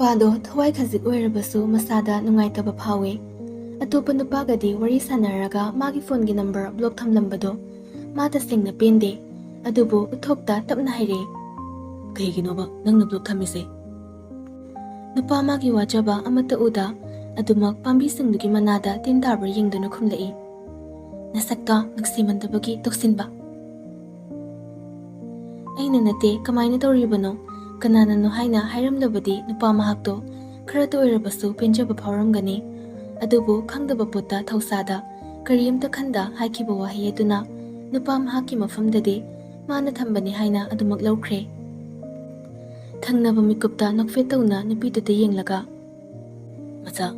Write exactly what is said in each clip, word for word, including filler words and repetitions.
ꯅꯨꯄꯥꯗꯣ ꯊꯋꯥꯏ ꯈꯖꯤꯛ ꯑꯣꯏꯔꯕꯁꯨ ꯃꯁꯥꯗ ꯅꯨꯡꯉꯥꯏꯇꯕ ꯐꯥꯎꯏ꯫ ꯑꯇꯣꯞꯄ ꯅꯨꯄꯥꯒꯗꯤ ꯋꯥꯔꯤ ꯁꯥꯟꯅꯔꯒ ꯃꯥꯒꯤ ꯐꯣꯟꯒꯤ ꯅꯝꯕꯔ ꯕ꯭ꯂꯣꯛ ꯊꯝꯂꯝꯕꯗꯣ ꯃꯥ ꯇꯁꯦꯡꯅ ꯄꯦꯟꯗꯦ꯫ ꯑꯗꯨꯕꯨ ꯎꯠꯊꯣꯛꯇ ꯇꯞꯅ ꯍꯥꯏꯔꯛꯏ, "ꯀꯩꯒꯤꯅꯣꯕ ꯅꯪꯅ ꯕ꯭ꯂꯣꯛ ꯊꯝꯃꯤꯁꯦ?" ꯅꯨꯄꯥ ꯃꯥꯒꯤ ꯋꯥꯖꯕ ꯑꯃꯠꯇ ꯎꯗ ꯑꯗꯨꯃꯛ ꯄꯥꯝꯕꯤꯁꯤꯡꯗꯨꯒꯤ ꯃꯅꯥꯗ ꯇꯤꯟ ꯇꯥꯕ꯭ꯔꯥ ꯌꯦꯡꯗꯨꯅ ꯈꯨꯝꯂꯛꯏ, "ꯅꯁꯛꯇꯣ ꯅꯨꯡꯁꯤꯃꯟꯗꯕꯒꯤ ꯇꯧꯁꯤꯟꯕ꯫ ꯑꯩꯅ ꯅꯠꯇꯦ, ꯀꯃꯥꯏꯅ ꯇꯧꯔꯤꯕꯅꯣ? ꯀꯅꯥꯅꯅꯣ ꯍꯥꯏꯅ ꯍꯥꯏꯔꯝꯂꯕꯗꯤ ꯅꯨꯄꯥ ꯃꯍꯥꯛꯇꯣ ꯈꯔꯇ ꯑꯣꯏꯔꯕꯁꯨ ꯄꯦꯟꯖꯕ ꯐꯥꯎꯔꯝꯒꯅꯤ꯫ ꯑꯗꯨꯕꯨ ꯈꯪꯗꯕ ꯄꯣꯠꯇ ꯊꯧꯁꯥꯗ ꯀꯔꯤꯝꯇ ꯈꯟꯗ ꯍꯥꯏꯈꯤꯕ ꯋꯥꯍꯩ ꯑꯗꯨꯅ ꯅꯨꯄꯥ ꯃꯍꯥꯛꯀꯤ ꯃꯐꯝꯗꯗꯤ ꯃꯥꯅ ꯊꯝꯕꯅꯤ ꯍꯥꯏꯅ ꯑꯗꯨꯃꯛ ꯂꯧꯈ꯭ꯔꯦ꯫" ꯊꯪꯅꯕ ꯃꯤꯀꯨꯞꯇ ꯅꯣꯛꯐꯦꯠ ꯇꯧꯅ ꯅꯨꯄꯤꯗꯨꯗ ꯌꯦꯡꯂꯒ, "ꯃꯆꯥ,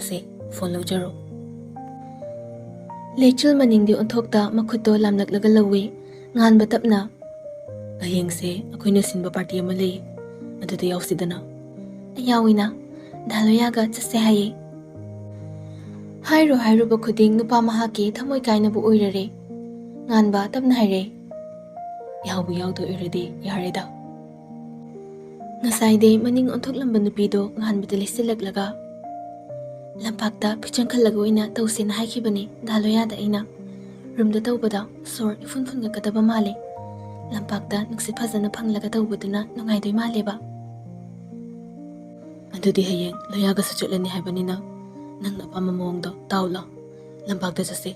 ꯁꯦ, ꯐꯣꯟ ꯂꯧꯖꯔꯣ꯫" ꯂꯩꯆꯤꯜ ꯃꯅꯤꯡꯗꯤ ꯑꯣꯟꯊꯣꯛꯇ ꯃꯈꯨꯠꯇꯣ ꯂꯥꯝꯂꯛꯂꯒ ꯂꯧꯏ꯫ ꯉꯥꯟꯕ ꯇꯞꯅ, "ꯍꯌꯦꯡꯁꯦ ꯑꯩꯈꯣꯏꯅ ꯁꯤꯟꯕ ꯄꯥꯔꯇꯤ ꯑꯃ ꯂꯩ, ꯑꯗꯨꯗ ꯌꯥꯎꯁꯤꯗꯅ꯫" "ꯑꯩ ꯌꯥꯎꯏꯅ, ꯗꯥ ꯂꯣꯌꯥꯒ ꯆꯠꯁꯦ ꯍꯥꯏꯌꯦ꯫" ꯍꯥꯏꯔꯨ ꯍꯥꯏꯔꯨꯕ ꯈꯨꯗꯤꯡ ꯅꯨꯄꯥ ꯃꯍꯥꯛꯀꯤ ꯊꯃꯣꯏ ꯀꯥꯏꯅꯕ ꯑꯣꯏꯔꯔꯦ꯫ ꯉꯥꯟꯕ ꯇꯞꯅ ꯍꯥꯏꯔꯦ, "ꯌꯥꯎꯕꯨ ꯌꯥꯎꯗꯣꯏ ꯑꯣꯏꯔꯗꯤ ꯌꯥꯔꯦꯗ꯫" ꯉꯁꯥꯏꯗꯩ ꯃꯅꯤꯡ ꯑꯣꯟꯊꯣꯛꯂꯝꯕ ꯅꯨꯄꯤꯗꯣ ꯉꯥꯟꯕꯗ ꯂꯩꯁꯤꯜꯂꯛꯂꯒ, "ꯂꯝꯄꯥꯛꯇ ꯐꯤꯖꯪ ꯈꯜꯂꯒ ꯑꯣꯏꯅ ꯇꯧꯁꯦꯅ ꯍꯥꯏꯈꯤꯕꯅꯤ ꯗꯥ ꯂꯣꯌꯥꯗ ꯑꯩꯅ꯫ ꯔꯨꯝꯗ ꯇꯧꯕꯗ ꯁꯣꯔ ꯏꯐꯨꯟ ꯐꯨꯟꯒꯠꯀꯗꯕ ꯃꯥꯜꯂꯦ꯫ ꯂꯝꯄꯥꯛꯇ ꯅꯨꯡꯁꯤꯠ ꯐꯖꯅ ꯐꯪꯂꯒ ꯇꯧꯕꯗꯨꯅ ꯅꯨꯡꯉꯥꯏꯗꯣꯏ ꯃꯥꯜꯂꯦꯕ꯫" "ꯑꯗꯨꯗꯤ ꯍꯌꯦꯡ ꯂꯣꯌꯥꯒꯁꯨ ꯆꯠꯂꯅꯤ ꯍꯥꯏꯕꯅꯤꯅ ꯅꯪꯅ ꯑꯄꯥꯝꯕ ꯃꯑꯣꯡꯗꯣ ꯇꯥꯎꯂꯣ꯫ ꯂꯝꯄꯥꯛꯇ ꯆꯠꯁꯦ꯫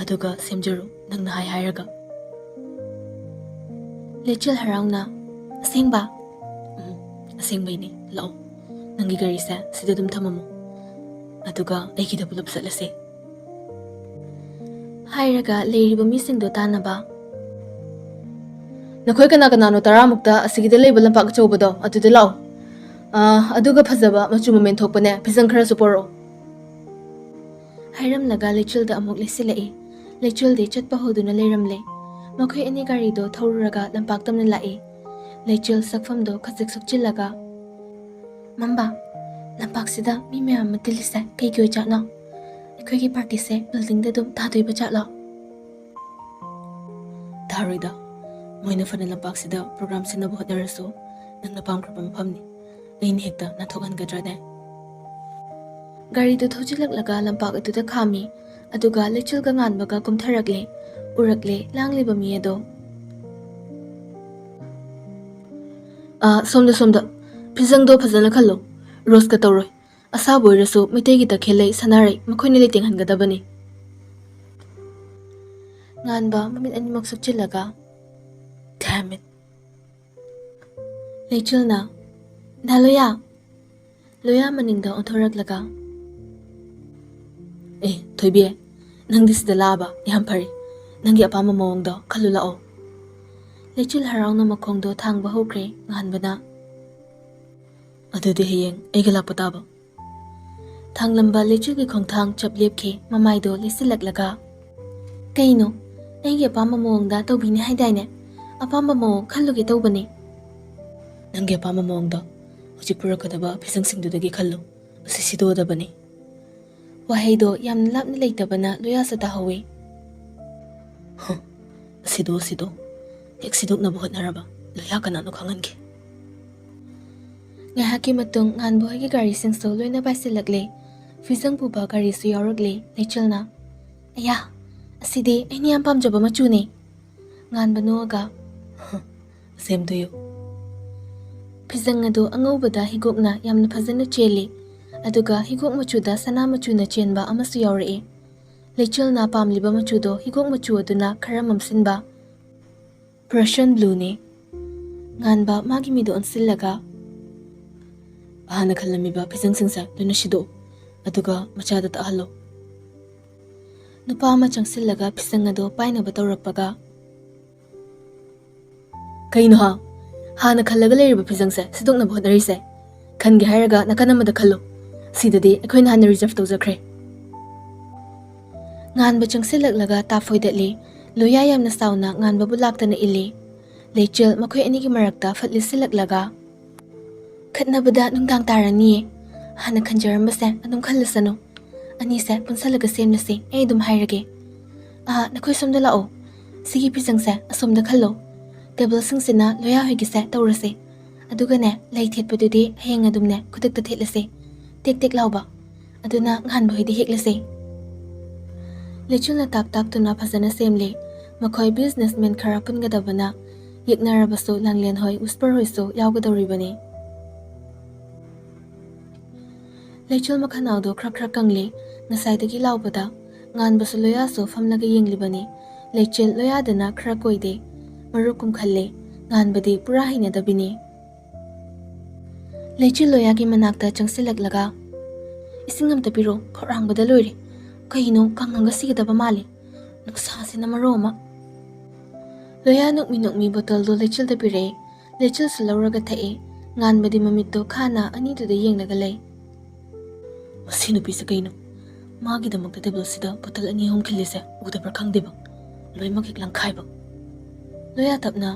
ꯑꯗꯨꯒ ꯁꯦꯝꯖꯔꯣ, ꯅꯪꯅ ꯍꯥꯏ ꯍꯥꯏꯔꯒ꯫" ꯂꯩꯆꯤꯜ ꯍꯔꯥꯎꯅ, "ꯑꯁꯦꯡꯕ?" "ꯎꯝ, ꯑꯁꯦꯡꯕꯩꯅꯦ꯫ ꯂꯥꯛꯑꯣ, ꯅꯪꯒꯤ ꯒꯥꯔꯤꯁꯦ ꯁꯤꯗ ꯑꯗꯨꯝ ꯊꯝꯃꯝꯃꯣ꯫ ꯑꯗꯨꯒ ꯑꯩꯒꯤꯗ ꯄꯨꯂꯞ ꯆꯠꯂꯁꯦ꯫" ꯍꯥꯏꯔꯒ ꯂꯩꯔꯤꯕ ꯃꯤꯁꯤꯡꯗꯣ ꯇꯥꯟꯅꯕ, "ꯅꯈꯣꯏ ꯀꯅꯥ ꯀꯅꯥꯅꯣ ꯇꯔꯥꯃꯨꯛꯇ ꯑꯁꯤꯒꯤꯗ ꯂꯩꯕ ꯂꯝꯄꯥꯛ ꯑꯆꯧꯕꯗꯣ ꯑꯗꯨꯗ ꯂꯥꯛꯑꯣ꯫ ꯑꯥ, ꯑꯗꯨꯒ ꯐꯖꯕ ꯃꯆꯨ ꯃꯃꯦꯟ ꯊꯣꯛꯄꯅꯦ ꯐꯤꯖꯪ ꯈꯔꯁꯨ ꯄꯣꯔꯛꯑꯣ꯫" ꯍꯥꯏꯔꯝꯂꯒ ꯂꯩꯆꯤꯜꯗ ꯑꯃꯨꯛ ꯂꯩꯁꯤꯜꯂꯛꯏ꯫ ꯂꯩꯆꯤꯜꯗꯤ ꯆꯠꯄ ꯍꯧꯗꯨꯅ ꯂꯩꯔꯝꯂꯦ꯫ ꯃꯈꯣꯏ ꯑꯅꯤ ꯒꯥꯔꯤꯗꯣ ꯊꯧꯔꯨꯔꯒ ꯂꯝꯄꯥꯛ ꯇꯝꯅ ꯂꯥꯛꯏ꯫ ꯂꯩꯆꯤꯜ ꯁꯛꯐꯝꯗꯣ ꯈꯖꯤꯛ ꯁꯨꯛꯆꯤꯜꯂꯒ, "ꯃꯝꯕ, ꯂꯝꯄꯥꯛꯁꯤꯗ ꯃꯤ ꯃꯌꯥꯝ ꯑꯃ ꯇꯤꯜꯂꯤꯁꯦ ꯀꯩꯒꯤ ꯑꯣꯏꯖꯥꯠꯅꯣ? ꯑꯩꯈꯣꯏꯒꯤ ꯄꯥꯔꯇꯤꯁꯦ ꯕꯤꯜꯗꯤꯡꯗ ꯑꯗꯨꯝ ꯇꯥꯗꯣꯏꯕ ꯖꯥꯠꯂꯣ?" "ꯇꯥꯔꯣꯏꯗ, ꯃꯣꯏꯅ ꯐꯅ ꯂꯝꯄꯥꯛꯁꯤꯗ ꯄ꯭ꯔꯣꯒ꯭ꯔꯥꯝ ꯁꯤꯟꯅꯕ ꯍꯣꯠꯅꯔꯁꯨ ꯅꯪꯅ ꯄꯥꯝꯈ꯭ꯔꯕ ꯃꯐꯝꯅꯤ꯫ ꯑꯩꯅ ꯍꯦꯛꯇ ꯅꯥꯟꯊꯣꯛꯍꯟꯒꯗ꯭ꯔꯅꯦ? ꯒꯥꯔꯤꯗꯨ ꯊꯧꯖꯤꯜꯂꯛꯂꯒ ꯂꯝꯄꯥꯛ ꯑꯗꯨꯗ ꯈꯥꯝꯃꯤ꯫ ꯑꯗꯨꯒ ꯂꯩꯆꯤꯜꯒ ꯉꯥꯟꯕꯒ ꯀꯨꯝꯊꯔꯛꯂꯦ꯫ ꯎꯔꯛꯂꯦ ꯂꯥꯡꯂꯤꯕ ꯃꯤ ꯑꯗꯣ꯫ "ꯑꯥ, ꯁꯣꯝꯗ, ꯁꯣꯝꯗ꯫ ꯐꯤꯖꯪꯗꯣ ꯐꯖꯅ ꯈꯜꯂꯣ꯫ ꯔꯣꯁꯀ ꯇꯧꯔꯣꯏ꯫ ꯑꯁꯥꯕ ꯑꯣꯏꯔꯁꯨ ꯃꯩꯇꯩꯒꯤ ꯇꯈꯦꯜꯂꯩ, ꯁꯅꯥꯔꯩ, ꯃꯈꯣꯏꯅ ꯂꯩꯇꯦꯡꯍꯟꯒꯗꯕꯅꯤ꯫" ꯉꯥꯟꯕ ꯃꯃꯤꯠ ꯑꯅꯤꯃꯛ ꯁꯨꯞꯆꯤꯜꯂꯒ, "Damn it!" ꯂꯩꯆꯤꯜꯅ, "ꯗꯥ ꯂꯣꯌꯥ!" ꯂꯣꯌꯥ ꯃꯅꯤꯡꯗ ꯑꯣꯟꯊꯣꯔꯛꯂꯒ, "ꯑꯦ, ꯊꯣꯏꯕꯤ, ꯅꯪꯗꯤ ꯁꯤꯗ ꯂꯥꯛꯑꯕ? ꯌꯥꯝ ꯐꯔꯦ꯫ ꯅꯪꯒꯤ ꯑꯄꯥꯝꯕ ꯃꯑꯣꯡꯗꯣ ꯈꯜꯂꯨ ꯂꯥꯛꯑꯣ꯫" ꯂꯩꯆꯤꯜ ꯍꯔꯥꯎꯅ ꯃꯈꯣꯡꯗꯣ ꯊꯥꯡꯕ ꯍꯧꯈ꯭ꯔꯦ꯫ ꯉꯥꯟꯕꯅ, "ꯑꯗꯨꯗꯤ ꯍꯌꯦꯡ ꯑꯩꯒ ꯂꯥꯛꯄ ꯇꯥꯕ꯫" ꯊꯥꯡꯂꯝꯕ ꯂꯩꯆꯤꯜꯒꯤ ꯈꯣꯡꯊꯥꯡ ꯆꯞ ꯂꯦꯞꯈꯤ, ꯃꯃꯥꯏꯗꯣ ꯂꯩꯁꯤꯜꯂꯛꯂꯒ, "ꯀꯩꯅꯣ? ꯑꯩꯒꯤ ꯑꯄꯥꯝꯕ ꯃꯑꯣꯡꯗ ꯇꯧꯕꯤꯅꯤ ꯍꯥꯏꯗꯥꯏꯅꯦ? ꯑꯄꯥꯝꯕ ꯃꯑꯣꯡ ꯈꯜꯂꯨꯒꯦ ꯇꯧꯕꯅꯤ꯫" "ꯅꯪꯒꯤ ꯑꯄꯥꯝꯕ ꯃꯑꯣꯡꯗꯣ ꯍꯧꯖꯤꯛ ꯄꯨꯔꯛꯀꯗꯕ ꯐꯤꯖꯪꯁꯤꯡꯗꯨꯗꯒꯤ ꯈꯜꯂꯨ꯫ ꯑꯁꯤ ꯁꯤꯗꯣꯛꯑꯗꯕꯅꯤ꯫" ꯋꯥꯍꯩꯗꯣ ꯌꯥꯝꯅ ꯂꯥꯞꯅ ꯂꯩꯇꯕꯅ ꯂꯣꯌꯥꯁꯨ ꯇꯥꯍꯧꯋꯤ꯫ "ꯍ, ꯁꯤꯗꯣ, ꯁꯤꯗꯣ꯫ ꯍꯦꯛ ꯁꯤꯗꯣꯛꯅꯕ ꯍꯣꯠꯅꯔꯕ ꯂꯣꯌꯥ ꯀꯅꯥꯅꯣ ꯈꯪꯍꯟꯒꯦ꯫" ꯉꯥꯏꯍꯥꯛꯀꯤ ꯃꯇꯨꯡ ꯉꯥꯟꯕ ꯍꯣꯏꯒꯤ ꯒꯥꯔꯤꯁꯤꯡꯁꯨ ꯂꯣꯏꯅ ꯄꯥꯏꯁꯤꯜꯂꯛꯂꯦ꯫ ꯐꯤꯖꯪ ꯄꯨꯕ ꯒꯥꯔꯤꯁꯨ ꯌꯥꯎꯔꯛꯂꯦ꯫ ꯂꯩꯆꯤꯜꯅ, "ꯑꯌꯥ, ꯑꯁꯤꯗꯤ ꯑꯩꯅ ꯌꯥꯝ ꯄꯥꯝꯖꯕ ꯃꯆꯨꯅꯦ꯫" ꯉꯥꯟꯕ ꯅꯣꯛꯑꯒ, "Same to you꯫" ꯐꯤꯖꯪ ꯑꯗꯨ ꯑꯉꯧꯕꯗ ꯍꯤꯒꯣꯛꯅ ꯌꯥꯝꯅ ꯐꯖꯅ ꯆꯦꯜꯂꯤ, ꯑꯗꯨꯒ ꯍꯤꯒꯣꯛ ꯃꯆꯨꯗ ꯁꯅꯥ ꯃꯆꯨꯅ ꯆꯦꯟꯕ ꯑꯃꯁꯨ ꯌꯥꯎꯔꯛꯏ꯫ ꯂꯩꯆꯤꯜꯅ ꯄꯥꯝꯂꯤꯕ ꯃꯆꯨꯗꯣ ꯍꯤꯒꯣꯛ ꯃꯆꯨ ꯑꯗꯨꯅ ꯈꯔ ꯃꯝꯁꯤꯟꯕ, Prussian blueꯅꯤ꯫ ꯉꯥꯟꯕ ꯃꯥꯒꯤ ꯃꯤꯗꯣ ꯑꯣꯟꯁꯤꯜꯂꯒ, "ꯍꯥꯟꯅ ꯈꯜꯂꯝꯃꯤꯕ ꯐꯤꯖꯪꯁꯤꯡꯁꯦ ꯂꯣꯏꯅ ꯁꯤꯗꯣꯛꯎ, ꯑꯗꯨꯒ ꯃꯆꯥꯗ ꯇꯛꯍꯜꯂꯣ꯫" ꯅꯨꯄꯥ ꯑꯃ ꯆꯪꯁꯤꯜꯂꯒ ꯐꯤꯖꯪ ꯑꯗꯣ ꯄꯥꯏꯅꯕ ꯇꯧꯔꯛꯄꯒ, "ꯀꯩꯅꯣ ꯍꯥ? ꯍꯥꯟꯅ ꯈꯜꯂꯒ ꯂꯩꯔꯤꯕ ꯐꯤꯖꯪꯁꯦ ꯁꯤꯗꯣꯛꯅꯕ ꯍꯣꯠꯅꯔꯤꯁꯦ? ꯈꯟꯒꯦ ꯍꯥꯏꯔꯒ ꯅꯥꯀꯟ ꯑꯃꯗ ꯈꯜꯂꯣ꯫ ꯁꯤꯗꯗꯤ ꯑꯩꯈꯣꯏꯅ ꯍꯥꯟꯅ reserve ꯇꯧꯖꯈ꯭ꯔꯦ꯫" ꯉꯥꯟꯕ ꯆꯪꯁꯤꯜꯂꯛꯂꯒ ꯇꯥꯐꯣꯏꯗꯠꯂꯤ꯫ ꯂꯣꯌꯥ ꯌꯥꯝꯅ ꯁꯥꯎꯅ ꯉꯥꯟꯕꯕꯨ ꯂꯥꯛꯇꯅ ꯏꯜꯂꯤ꯫ ꯂꯩꯆꯤꯜ ꯃꯈꯣꯏ ꯑꯅꯤꯒꯤ ꯃꯔꯛꯇ ꯐꯠ ꯂꯤꯠꯁꯤꯜꯂꯛꯂꯒ, "ꯈꯠꯅꯕꯗ ꯅꯨꯡꯗꯥꯡ ꯇꯥꯔꯅꯤꯌꯦ꯫ ꯍꯥꯟꯅ ꯈꯟꯖꯔꯝꯕꯁꯦ ꯑꯗꯨꯝ ꯈꯜꯂꯁꯅꯨ꯫ ꯑꯅꯤꯁꯦ ꯄꯨꯟꯁꯜꯂꯒ ꯁꯦꯝꯂꯁꯤ, ꯑꯩ ꯑꯗꯨꯝ ꯍꯥꯏꯔꯒꯦ꯫ ꯑꯥ, ꯅꯈꯣꯏ ꯁꯣꯝꯗ ꯂꯥꯛꯑꯣ꯫ ꯁꯤꯒꯤ ꯐꯤꯖꯪꯁꯦ ꯑꯁꯣꯝꯗ ꯈꯜꯂꯣ꯫ Tableꯁꯤꯡꯁꯤꯅ ꯂꯣꯌꯥ ꯍꯣꯏꯒꯤꯁꯦ ꯇꯧꯔꯁꯦ꯫ ꯑꯗꯨꯒꯅꯦ, ꯂꯩ ꯊꯦꯠꯄꯗꯨꯗꯤ ꯍꯌꯦꯡ ꯑꯗꯨꯝꯅꯦ ꯈꯨꯗꯛꯇ ꯊꯦꯠꯂꯁꯦ, ꯇꯦꯛ ꯇꯦꯛ ꯂꯥꯎꯕ꯫ ꯑꯗꯨꯅ ꯉꯥꯟꯕ ꯍꯣꯏꯗꯤ ꯍꯦꯛꯂꯁꯦ꯫ ꯂꯩꯆꯤꯜꯅ ꯇꯥꯛ ꯇꯥꯛꯇꯨꯅ ꯐꯖꯅ ꯁꯦꯝꯂꯦ꯫ ꯃꯈꯣꯏ ꯕꯤꯖꯤꯅꯦꯁꯃꯦꯟ ꯈꯔ ꯄꯨꯟꯒꯗꯕꯅ ꯌꯦꯛꯅꯔꯕꯁꯨ ꯂꯥꯡꯂꯦꯟ ꯍꯣꯏ, ꯎꯁꯄꯔ ꯍꯣꯏꯁꯨ ꯌꯥꯎꯒꯗꯧꯔꯤꯕꯅꯤ꯫ ꯂꯩꯆꯤꯜ ꯃꯈꯅꯥꯎꯗꯣ ꯈ꯭ꯔꯛ ꯈ꯭ꯔꯛ ꯀꯪꯂꯦ꯫ ꯉꯁꯥꯏꯗꯒꯤ ꯂꯥꯎꯕꯗ ꯉꯥꯟꯕꯁꯨ ꯂꯣꯌꯥꯁꯨ ꯐꯝꯂꯒ ꯌꯦꯡꯂꯤꯕꯅꯤ꯫ ꯂꯩꯆꯤꯜ ꯂꯣꯌꯥꯗꯅ ꯈꯔ ꯀꯣꯏꯗꯦ꯫ ꯃꯔꯨ ꯀꯨꯝꯈꯠꯂꯦ꯫ ꯉꯥꯟꯕꯗꯤ ꯄꯨꯔꯥ ꯍꯩꯅꯗꯕꯤꯅꯤ꯫ ꯂꯩꯆꯤꯜ ꯂꯣꯌꯥꯒꯤ ꯃꯅꯥꯛꯇ ꯆꯪꯁꯤꯜꯂꯛꯂꯒ, "ꯏꯁꯤꯡ ꯑꯝꯇ ꯄꯤꯔꯣ, ꯈꯧꯔꯥꯡꯕꯗ ꯂꯣꯏꯔꯦ꯫ ꯀꯩꯅꯣ, ꯀꯪꯉꯒ ꯁꯤꯒꯗꯕ ꯃꯥꯜꯂꯤ꯫ ꯅꯨꯡꯁꯥꯁꯤꯅ ꯃꯔꯣꯜ ꯑꯃ꯫" ꯂꯣꯌꯥ ꯅꯣꯛꯃꯤ ꯅꯣꯛꯃꯤ ꯕꯣꯇꯜꯗꯣ ꯂꯩꯆꯤꯜꯗ ꯄꯤꯔꯛꯑꯦ꯫ ꯂꯩꯆꯤꯜꯁꯨ ꯂꯧꯔꯒ ꯊꯛꯑꯦ꯫ ꯉꯥꯟꯕꯗꯤ ꯃꯃꯤꯠꯇꯣ ꯈꯥꯅ ꯑꯅꯤꯗꯨꯗ ꯌꯦꯡꯂꯒ ꯂꯩ꯫ "ꯃꯁꯤ ꯅꯨꯄꯤꯁꯦ ꯀꯩꯅꯣ? ꯃꯥꯒꯤꯗꯃꯛꯇ ꯇꯦꯕꯜꯁꯤꯗ ꯕꯣꯇꯜ ꯑꯅꯤ ꯑꯍꯨꯝ ꯈꯤꯜꯂꯤꯁꯦ ꯎꯗꯕ꯭ꯔꯥ ꯈꯪꯗꯦꯕ꯫ ꯂꯣꯏꯅꯃꯛ ꯍꯦꯛ ꯂꯪꯈꯥꯏꯕ꯫" ꯂꯣꯌꯥ ꯇꯞꯅ,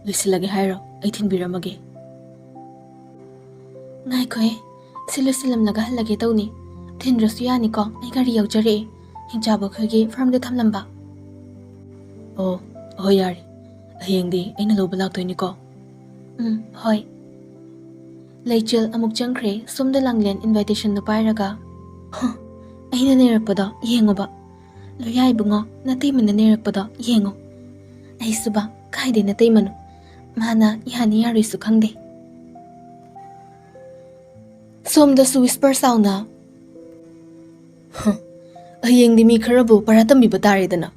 "ꯂꯣꯏꯁꯤꯜꯂꯒꯦ ꯍꯥꯏꯔꯣ? ꯑꯩ ꯊꯤꯟꯕꯤꯔꯝꯃꯒꯦ꯫" "ꯉꯥꯏꯈꯣꯍꯦ, ꯁꯤ ꯂꯣꯏꯁꯤꯜꯂꯝꯂꯒ ꯍꯜꯂꯒꯦ ꯇꯧꯅꯤ꯫ ꯊꯤꯟꯗ꯭ꯔꯁꯨ ꯌꯥꯅꯤꯀꯣ? ꯑꯩ ꯒꯥꯔꯤ ꯌꯧꯖꯔꯛꯑꯦ꯫ ꯍꯤꯡꯆꯥꯕ ꯑꯩꯈꯣꯏꯒꯤ ꯐꯥꯔꯝꯗ ꯊꯝꯂꯝꯕ꯫" "ꯑꯣ, ꯍꯣꯏ, ꯌꯥꯔꯦ꯫ ꯍꯌꯦꯡꯗꯤ ꯑꯩꯅ ꯂꯧꯕ ꯂꯥꯛꯇꯣꯏꯅꯤꯀꯣ?" "ꯎꯝ, ꯍꯣꯏ꯫" ꯂꯩꯆꯤꯜ ꯑꯃꯨꯛ ꯆꯪꯈ꯭ꯔꯦ꯫ ꯁꯣꯝꯗ ꯂꯥꯡꯂꯦꯟ ꯏꯟꯚꯥꯏꯇꯦꯁꯟꯗꯨ ꯄꯥꯏꯔꯒ, "ꯍ, ꯑꯩꯅ ꯅꯩꯔꯛꯄꯗꯣ ꯌꯦꯡꯉꯨꯕ꯫ ꯂꯣꯌꯥ ꯏꯕꯨꯡꯉꯣ, ꯅꯇꯩꯃꯅ ꯅꯩꯔꯛꯄꯗꯣ ꯌꯦꯡꯉꯨ꯫ ꯑꯩꯁꯨꯕ, ꯀꯥꯏꯗꯩ ꯅꯇꯩꯃꯅꯣ? ꯃꯥꯅ ꯌꯥꯅꯤ ꯌꯥꯔꯣꯏꯁꯨ ꯈꯪꯗꯦ꯫" ꯁꯣꯝꯗꯁꯨ ꯋꯤꯁꯄꯔ ꯁꯥꯎꯅ, "ꯍ, ꯍꯌꯦꯡꯗꯤ ꯃꯤ ꯈꯔꯕꯨ ꯄꯔꯥ ꯇꯝꯕꯤꯕ ꯇꯥꯔꯦꯗꯅ꯫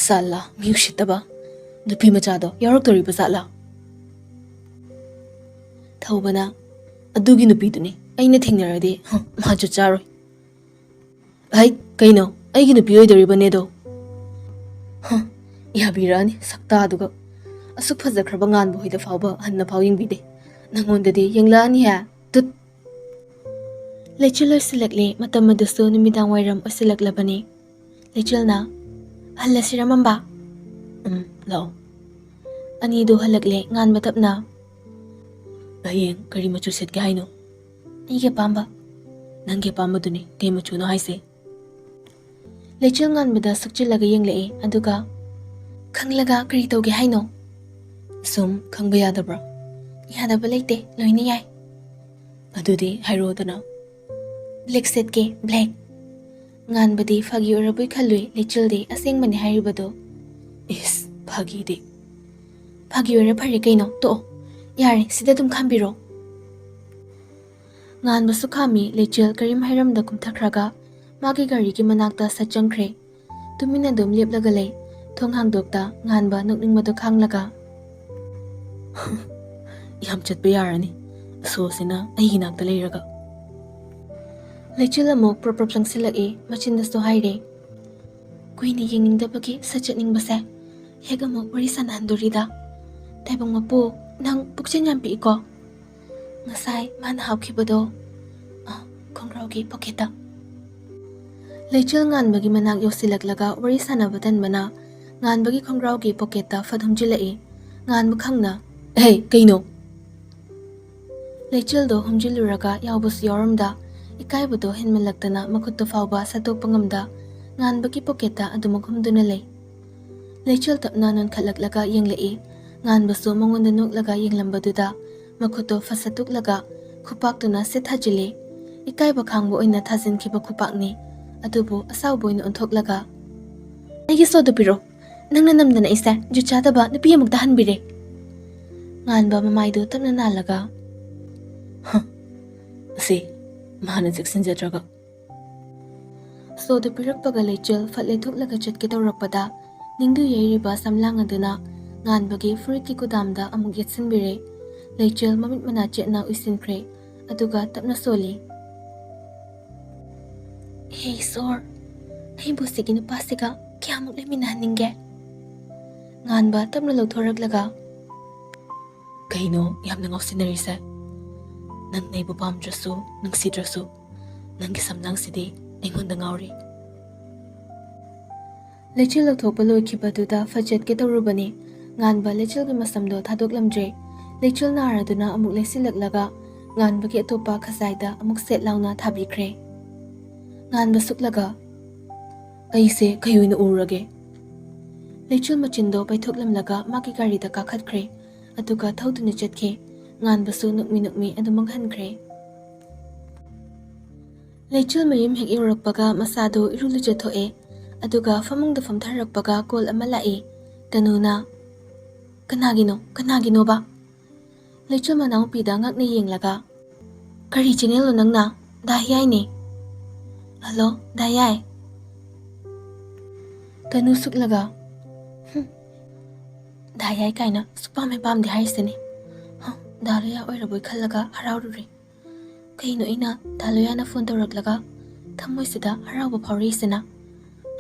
ꯁꯥꯂꯥ, ꯃꯤ ꯎꯁꯤꯠꯇꯕ꯫ ꯅꯨꯄꯤ ꯃꯆꯥꯗꯣ ꯌꯥꯎꯔꯛꯇꯣꯔꯤꯕ ꯖꯥꯠꯂꯥ?" ꯊꯧꯕꯅ, "ꯑꯗꯨꯒꯤ ꯅꯨꯄꯤꯗꯨꯅꯤ꯫ ꯑꯩꯅ ꯊꯦꯡꯅꯔꯗꯤ, ꯍ, ꯃꯥ ꯖꯨꯠ ꯆꯥꯔꯣꯏ꯫" "ꯍꯩ, ꯀꯩꯅꯣ? ꯑꯩꯒꯤ ꯅꯨꯄꯤ ꯑꯣꯏꯗꯣꯔꯤꯕꯅꯦꯗꯣ꯫" "ꯍ, ꯌꯥꯕꯤꯔꯛꯑꯅꯤ, ꯁꯛꯇꯥꯗꯨꯒ꯫ ꯑꯁꯨꯛ ꯐꯖꯈ꯭ꯔꯕ ꯉꯥꯟꯕ ꯍꯣꯏꯗ ꯐꯥꯎꯕ ꯍꯟꯅ ꯐꯥꯎ ꯌꯦꯡꯕꯤꯗꯦ꯫ ꯅꯪꯉꯣꯟꯗꯗꯤ ꯌꯦꯡꯂꯛꯑꯅꯤ ꯍꯦ꯫ ꯇꯨꯠ!" ꯂꯩꯆꯤꯜ ꯂꯣꯏꯁꯤꯜꯂꯛꯂꯦ꯫ ꯃꯇꯝ ꯑꯗꯨꯁꯨ ꯅꯨꯃꯤꯗꯥꯡ ꯋꯥꯏꯔꯝ ꯑꯣꯏꯁꯤꯜꯂꯛꯂꯕꯅꯤ꯫ ꯂꯩꯆꯤꯜꯅ, "ꯍꯜꯂꯁꯤꯔ ꯃꯝꯕ?" "ꯎꯝ, ꯂꯥꯛꯑꯣ꯫" ꯑꯅꯤꯗꯨ ꯍꯜꯂꯛꯂꯦ꯫ ꯉꯥꯟꯕ ꯇꯞꯅ, "ꯍꯌꯦꯡ ꯀꯔꯤ ꯃꯆꯨ ꯁꯦꯠꯀꯦ ꯍꯥꯏꯅꯣ?" "ꯑꯩꯒꯤ ꯑꯄꯥꯝꯕ꯫" "ꯅꯪꯒꯤ ꯑꯄꯥꯝꯕꯗꯨꯅꯤ꯫ ꯀꯩ ꯃꯆꯨꯅꯣ ꯍꯥꯏꯁꯦ?" ꯂꯩꯆꯤꯜ ꯉꯥꯟꯕꯗ ꯁꯨꯛꯆꯤꯜꯂꯒ ꯌꯦꯡꯂꯛꯏ, ꯑꯗꯨꯒ, "ꯈꯪꯂꯒ ꯀꯔꯤ ꯇꯧꯒꯦ ꯍꯥꯏꯅꯣ?" "ꯁꯨꯝ ꯈꯪꯕ ꯌꯥꯗꯕ꯭ꯔꯥ? ꯌꯥꯗꯕ ꯂꯩꯇꯦ, ꯂꯣꯏꯅ ꯌꯥꯏ꯫ ꯑꯗꯨꯗꯤ ꯍꯥꯏꯔꯛꯑꯣꯗꯅ꯫ Black ꯁꯦꯠꯀꯦ, black. ꯉꯥꯟꯕꯗꯤ ꯐꯥꯒꯤ ꯑꯣꯏꯔꯕꯣꯏ ꯈꯜꯂꯨꯏ, ꯂꯩꯆꯤꯜꯗꯤ ꯑꯁꯦꯡꯕꯅꯤ ꯍꯥꯏꯔꯤꯕꯗꯣ꯫ ꯏꯁ, ꯐꯥꯒꯤꯗꯤ꯫ ꯐꯥꯒꯤ ꯑꯣꯏꯔ ꯐꯔꯦ ꯀꯩꯅꯣ, ꯇꯣꯛꯑꯣ꯫ ꯌꯥꯔꯦ, ꯁꯤꯗ ꯑꯗꯨꯝ ꯈꯥꯝꯕꯤꯔꯣ꯫ ꯉꯥꯟꯕꯁꯨ ꯈꯥꯝꯃꯤ, ꯂꯩꯆꯤꯜ ꯀꯔꯤꯝ ꯍꯥꯏꯔꯝꯗ ꯀꯨꯝꯊꯈ꯭ꯔꯒ ꯃꯥꯒꯤ ꯒꯥꯔꯤꯒꯤ ꯃꯅꯥꯛꯇ ꯁꯠ ꯆꯪꯈ꯭ꯔꯦ꯫ ꯇꯨꯃꯤꯟꯅ ꯑꯗꯨꯝ ꯂꯦꯞꯂꯒ ꯂꯩ꯫ ꯊꯣꯡ ꯍꯥꯡꯗꯣꯛꯇ ꯉꯥꯟꯕ ꯅꯣꯛꯅꯤꯡꯕꯗꯣ ꯈꯥꯡꯂꯒ꯫ ꯌꯥꯝ ꯆꯠꯄ ꯌꯥꯔꯅꯤ, ꯑꯁꯣꯁꯤꯅ ꯑꯩꯒꯤ ꯅꯥꯛꯇ ꯂꯩꯔꯒ꯫ ꯂꯩꯆꯤꯜ ꯑꯃꯨꯛ ꯄ꯭ꯔꯞ ꯄ꯭ꯔꯞ ꯆꯪꯁꯤꯜꯂꯛꯏ, ꯃꯆꯤꯟꯗꯁꯨ ꯍꯥꯏꯔꯦ꯫ ꯀꯨꯏꯅ ꯌꯦꯡꯅꯤꯡꯗꯕꯒꯤ ꯁꯠ ꯆꯠꯅꯤꯡꯕꯁꯦ ꯍꯦꯛ ꯑꯃꯨꯛ ꯋꯥꯔꯤ ꯁꯥꯟꯅꯍꯟꯗꯣꯔꯤꯗ꯫ ꯇꯥꯏꯕꯪ ꯃꯄꯨ, ꯅꯪ ꯄꯨꯛꯆꯦꯜ ꯌꯥꯝ ꯄꯤꯛꯏꯀꯣ꯫ ꯉꯁꯥꯏ ꯃꯥꯅ ꯍꯥꯞꯈꯤꯕꯗꯣ, ꯑ, ꯈꯣꯡꯒ꯭ꯔꯥꯎꯒꯤ ꯄꯣꯀꯦꯠꯇ꯫ ꯂꯩꯆꯤꯜ ꯉꯥꯟꯕꯒꯤ ꯃꯅꯥꯛ ꯌꯧꯁꯤꯜꯂꯛꯂꯒ ꯋꯥꯔꯤ ꯁꯥꯟꯅꯕ ꯇꯟꯕꯅ ꯉꯥꯟꯕꯒꯤ ꯈꯣꯡꯒ꯭ꯔꯥꯎꯒꯤ ꯄꯣꯀꯦꯠꯇ ꯐꯠ ꯍꯨꯝꯖꯤꯜꯂꯛꯏ꯫ ꯉꯥꯟꯕ ꯈꯪꯅ, "ꯍꯦ, ꯀꯩꯅꯣ?" ꯂꯩꯆꯤꯜꯗꯣ ꯍꯨꯝꯖꯤꯜꯂꯨꯔꯒ ꯌꯥꯎꯕꯁꯨ ꯌꯥꯎꯔꯝꯗ, ꯏꯀꯥꯏꯕꯗꯣ ꯍꯦꯟꯃꯜꯂꯛꯇꯅ ꯃꯈꯨꯠꯇꯣ ꯐꯥꯎꯕ ꯁꯠꯇꯣꯛꯄ ꯉꯝꯗ, ꯉꯥꯟꯕꯒꯤ ꯄꯣꯀꯦꯠꯇ ꯑꯗꯨꯃꯛ ꯍꯨꯝꯗꯨꯅ ꯂꯩ꯫ ꯂꯩꯆꯤꯜ ꯇꯞꯅ ꯅꯣꯟꯈꯠꯂꯛꯂꯒ ꯌꯦꯡꯂꯛꯏ꯫ ꯉꯥꯟꯕꯁꯨ ꯃꯉꯣꯟꯗ ꯅꯣꯛꯂꯒ ꯌꯦꯡꯂꯝꯕꯗꯨꯗ ꯃꯈꯨꯠꯇꯣ ꯐꯠ ꯁꯠꯇꯣꯛꯂꯒ ꯈꯨꯄꯥꯛꯇꯨꯅ ꯁꯦꯠ ꯊꯥꯖꯤꯜꯂꯤ꯫ ꯏꯀꯥꯏꯕ ꯈꯥꯡꯕ ꯑꯣꯏꯅ ꯊꯥꯖꯤꯟꯈꯤꯕ ꯈꯨꯄꯥꯛꯅꯤ꯫ ꯑꯗꯨꯕꯨ ꯑꯁꯥꯎꯕ ꯑꯣꯏꯅ ꯑꯣꯟꯊꯣꯛꯂꯒ, "ꯑꯩꯒꯤ ꯁꯣꯗꯨ ꯄꯤꯔꯛꯑꯣ꯫ ꯅꯪꯅ ꯅꯝꯗꯅ ꯑꯩꯁꯦ ꯖꯨꯠ ꯆꯥꯗꯕ ꯅꯨꯄꯤ ꯑꯃꯨꯛ ꯇꯥꯍꯟꯕꯤꯔꯦ꯫" ꯉꯥꯟꯕ ꯃꯃꯥꯏꯗꯨ ꯇꯞꯅ ꯅꯥꯜꯂꯒ, "ꯍ, ꯑꯁꯤ ꯃꯥꯅ ꯆꯦꯛꯁꯤꯟꯖꯗ꯭ꯔꯒ꯫" ꯁꯣꯗꯨ ꯄꯤꯔꯛꯄꯒ ꯂꯩꯆꯤꯜ ꯐꯠ ꯂꯩꯊꯣꯛꯂꯒ ꯆꯠꯀꯦ ꯇꯧꯔꯛꯄꯗ, ꯅꯤꯡꯗꯨ ꯌꯩꯔꯤꯕ ꯁꯝꯂꯥꯡ ꯑꯗꯨꯅ ꯉꯥꯟꯕꯒꯤ ꯐꯨꯔꯤꯠꯀꯤ ꯀꯨꯗꯥꯝꯗ ꯑꯃꯨꯛ ꯌꯦꯠꯁꯤꯟꯕꯤꯔꯦ꯫ ꯂꯩꯆꯤꯜ ꯃꯃꯤꯠ ꯃꯅꯥ ꯆꯦꯠꯅ ꯎꯏꯁꯤꯟꯈ꯭ꯔꯦ, ꯑꯗꯨꯒ ꯇꯞꯅ ꯁꯣꯜꯂꯤ꯫ "ꯍꯦ ꯏꯁꯣꯔ, ꯑꯩꯕꯨ ꯁꯤꯒꯤ ꯅꯨꯄꯥꯁꯤꯒ ꯀꯌꯥꯃꯨꯛ ꯂꯩꯃꯤꯟꯅꯍꯟꯅꯤꯡꯒꯦ?" ꯉꯥꯟꯕ ꯇꯞꯅ ꯂꯧꯊꯣꯔꯛꯂꯒ, "ꯀꯩꯅꯣ ꯌꯥꯝꯅ ꯉꯥꯎꯁꯤꯟꯅꯔꯤꯁꯦ? ꯅꯪ ꯑꯩꯕꯨ ꯄꯥꯝꯗ꯭ꯔꯁꯨ, ꯅꯨꯡꯁꯤꯗ꯭ꯔꯁꯨ, ꯅꯪꯒꯤ ꯁꯝꯂꯥꯡꯁꯤꯗꯤ ꯑꯩꯉꯣꯟꯗ ꯉꯥꯎꯔꯤ꯫" ꯂꯩꯆꯤꯜ ꯂꯧꯊꯣꯛꯄ ꯂꯣꯏꯈꯤꯕꯗꯨꯗ ꯐꯠ ꯆꯠꯀꯦ ꯇꯧꯔꯨꯕꯅꯤ꯫ ꯉꯥꯟꯕ ꯂꯩꯆꯤꯜꯒꯤ ꯃꯁꯝꯗꯣ ꯊꯥꯗꯣꯛꯂꯝꯗ꯭ꯔꯦ꯫ ꯂꯩꯆꯤꯜ ꯅꯥꯔꯗꯨꯅ ꯑꯃꯨꯛ ꯂꯩꯁꯤꯜꯂꯛꯂꯒ ꯉꯥꯟꯕꯒꯤ ꯑꯇꯣꯞꯄ ꯈꯖꯥꯏꯗ ꯑꯃꯨꯛ ꯁꯦꯠ ꯂꯥꯎꯅ ꯊꯥꯕꯤꯈ꯭ꯔꯦ꯫ ꯉꯥꯟꯕ ꯁꯨꯛꯂꯒ, "ꯑꯩꯁꯦ ꯀꯩ ꯑꯣꯏꯅ ꯎꯔꯒꯦ?" ꯂꯩꯆꯤꯜ ꯃꯆꯤꯟꯗꯣ ꯄꯩꯊꯣꯛꯂꯝꯂꯒ ꯃꯥꯒꯤ ꯒꯥꯔꯤꯗ ꯀꯥꯈꯠꯈ꯭ꯔꯦ꯫ ꯑꯗꯨꯒ ꯊꯧꯗꯨꯅ ꯆꯠꯈꯤ꯫ ꯉꯥꯟꯕꯁꯨ ꯅꯣꯛꯃꯤ ꯅꯣꯛꯃꯤ ꯑꯗꯨꯃꯛ ꯍꯟꯈ꯭ꯔꯦ꯫ ꯂꯩꯆꯤꯜ ꯃꯌꯨꯝ ꯍꯦꯛ ꯌꯧꯔꯛꯄꯒ ꯃꯁꯥꯗꯨ ꯏꯔꯨ ꯂꯨꯖꯊꯣꯛꯑꯦ꯫ ꯑꯗꯨꯒ ꯐꯃꯨꯡꯗ ꯐꯝꯊꯔꯛꯄꯒ ꯀꯣꯜ ꯑꯃ ꯂꯥꯛꯏ꯫ ꯇꯅꯨꯅ, "ꯀꯅꯥꯒꯤꯅꯣ? ꯀꯅꯥꯒꯤꯅꯣꯕ?" ꯂꯩꯆꯤꯜ ꯃꯅꯥꯎꯄꯤꯗ ꯉꯛꯅ ꯌꯦꯡꯂꯒ, "ꯀꯔꯤ ꯆꯦꯅꯦꯜꯅꯣ ꯅꯪꯅ?" "ꯗꯥ ꯍꯤꯌꯥꯏꯅꯦ꯫" "ꯍꯜꯂꯣ, ꯗꯥ ꯍꯤꯌꯥꯏ?" ꯇꯅꯨ ꯁꯨꯛꯂꯒ, "ꯍꯨꯝ, ꯗꯥ ꯍꯤꯌꯥꯏ ꯀꯥꯏꯅ ꯁꯨꯛꯄꯥꯝ ꯍꯦꯛ ꯄꯥꯝꯗꯦ ꯍꯥꯏꯔꯤꯁꯤꯅꯦ꯫ ꯍ, ꯗꯥ ꯂꯣꯌꯥ ꯑꯣꯏꯔꯕꯣꯏ ꯈꯜꯂꯒ ꯍꯔꯥꯎꯔꯨꯔꯦ꯫ ꯀꯩꯅꯣ ꯑꯩꯅ ꯗꯥ ꯂꯣꯌꯥꯅ ꯐꯣꯟ ꯇꯧꯔꯛꯂꯒ ꯊꯃꯣꯏꯁꯤꯗ ꯍꯔꯥꯎꯕ ꯐꯥꯎꯔꯛꯏꯁꯤꯅ?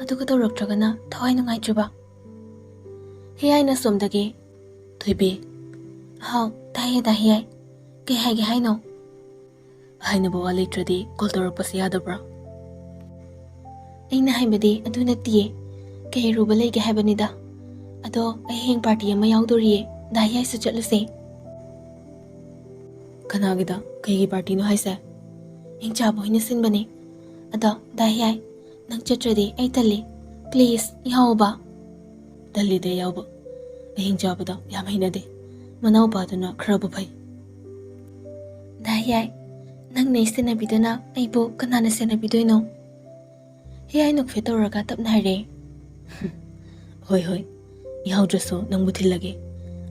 ꯑꯗꯨꯒ ꯇꯧꯔꯛꯇ꯭ꯔꯒꯅ ꯊꯋꯥꯏ ꯅꯨꯡꯉꯥꯏꯇ꯭ꯔꯤꯕ?" ꯍꯤꯌꯥꯏꯅ ꯁꯣꯝꯗꯒꯤ, "ꯊꯣꯏꯕꯤ꯫" "ꯍꯥꯎ, ꯇꯥꯏꯌꯦ ꯗꯥ ꯍꯤꯌꯥꯏ꯫ ꯀꯩ ꯍꯥꯏꯒꯦ ꯍꯥꯏꯅꯣ?" "ꯍꯥꯏꯅꯕ ꯋꯥ ꯂꯩꯇ꯭ꯔꯗꯤ ꯀꯣꯜ ꯇꯧꯔꯛꯄꯁꯦ ꯌꯥꯗꯕ꯭ꯔꯥ?" "ꯑꯩꯅ ꯍꯥꯏꯕꯗꯤ ꯑꯗꯨ ꯅꯠꯇꯤꯌꯦ꯫ ꯀꯩ ꯑꯔꯨꯕ ꯂꯩꯒꯦ ꯍꯥꯏꯕꯅꯤꯗ꯫ ꯑꯗꯣ ꯑꯩ ꯍꯌꯦꯡ ꯄꯥꯔꯇꯤ ꯑꯃ ꯌꯥꯎꯗꯣꯔꯤꯌꯦ, ꯗꯥ ꯍꯤꯌꯥꯏꯁꯨ ꯆꯠꯂꯨꯁꯦ꯫" "ꯀꯅꯥꯒꯤꯗ? ꯀꯩꯒꯤ ꯄꯥꯔꯇꯤꯅꯣ ꯍꯥꯏꯁꯦ?" "ꯍꯤꯡꯆꯥꯕ ꯍꯣꯏꯅ ꯁꯤꯟꯕꯅꯦ꯫ ꯑꯗꯣ ꯗꯥ ꯍꯤꯌꯥꯏ, ꯅꯪ ꯆꯠꯇ꯭ꯔꯗꯤ ꯑꯩ ꯇꯜꯂꯤ꯫ ꯄ꯭ꯂꯤꯖ, ꯌꯥꯎꯑꯣꯕ꯫" "ꯇꯜꯂꯤꯗ ꯌꯥꯎꯕ꯫ ꯑꯍꯤꯡ ꯆꯥꯕꯗꯣ ꯌꯥꯝ ꯍꯩꯅꯗꯦ꯫ ꯃꯅꯥꯎꯄꯥꯗꯨꯅ ꯈꯔꯕꯨ ꯐꯩ꯫" "ꯗꯥ ꯍꯤꯌꯥꯏ, ꯅꯪꯅ ꯑꯩ ꯁꯦꯟꯅꯕꯤꯗꯅ ꯑꯩꯕꯨ ꯀꯅꯥꯅ ꯁꯦꯟꯅꯕꯤꯗꯣꯏꯅꯣ?" ꯍꯤꯌꯥꯏ ꯅꯣꯛꯐꯦꯠ ꯇꯧꯔꯒ ꯇꯞꯅ ꯍꯥꯏꯔꯦ꯫ "ꯍꯣꯏ, ꯍꯣꯏ꯫ ꯌꯥꯎꯗ꯭ꯔꯁꯨ ꯅꯪꯕꯨ ꯊꯤꯜꯂꯒꯦ꯫